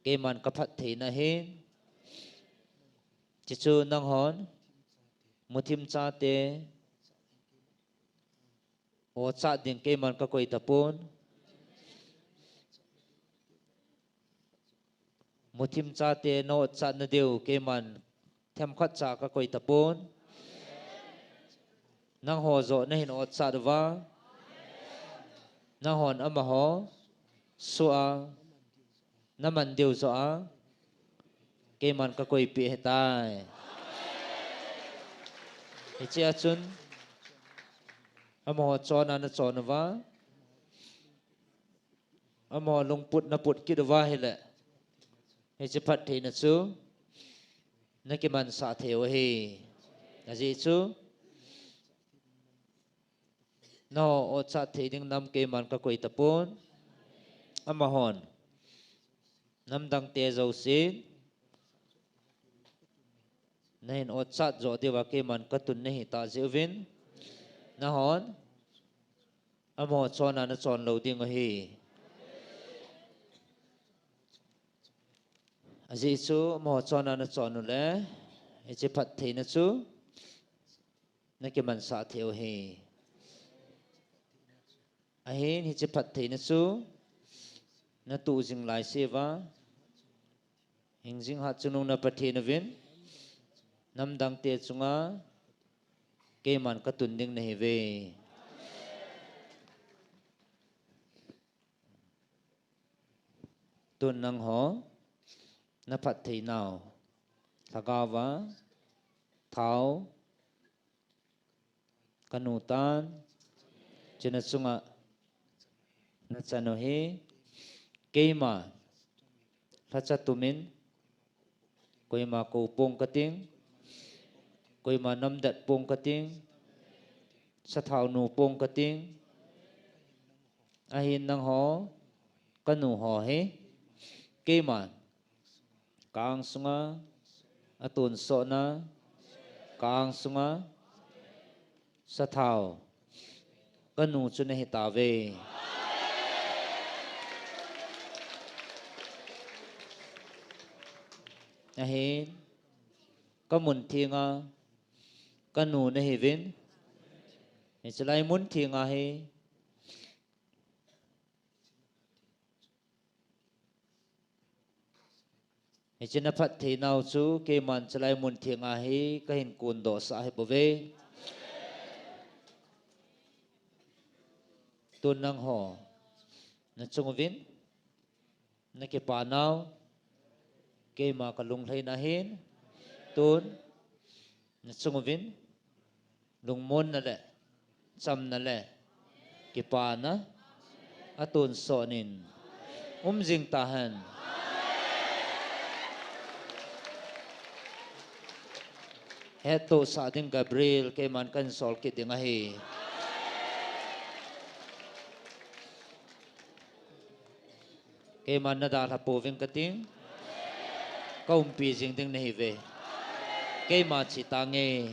keiman kaphattheina ahin, chuchu nanghon muthim chate ochat ding keiman kakoi tapon. Muthim chate na otchat nadiu keiman themkhat cha kakoi tapon. Nangho joh nahin otchat uva, nanghon amaho soh a, naman diu joh a, keiman kakoipeh ahitai. Hichea chun amaho chonna nachon uva, amaho lungput naput kit uva ahile, hiche phattheina chu nakimansah thei u ahi. Ajeh chu nangho otchat thei ding nam keiman kakoi tapon. Amahon namdangte jousen nahin otchat joh diuva keiman katun nahitah jeh uvin, nanghon amaho chonna nachon lou ding ahi. Ajeh chu amaho chonna nachon ule, hiche phattheina chu nakimansah thei u ahi. Ahin hiche phattheina chu natoh jing laiseuva, hingjing hatchungnung na Pathen uvin namdangte chunga keiman katun ding nahiuve. Tun nangho naphattheinau lhagaova thao kanu tan, chuna chunga nachan u hi, keima lhacha tumin koima kou pong kating, koima namdet pong kating, sathao nu pong kating. Ahin nangho, kanu ho hi, keiman ka-ang sunga atonsotna, ka-ang sunga sathao kanu chu nahitauve. Ahin kamun thenga kanu nahiuvin, hiche lai mun thenga hi, hiche naphattheinau chu keiman hiche lai mun thenga hi kahin kondohsah ahibouve. Tun nangho nachung uvin nakipanau keima kalunglhaina ahin, tun nachung uvin lungmonna le chamna le kipana atonsot in umjing tahen. Hettohsah ding Gabriel keiman kahin sol kit ding ahi. Keiman nadalha pouving kating, kaumpi jing ding nahiuve. Keima chetange.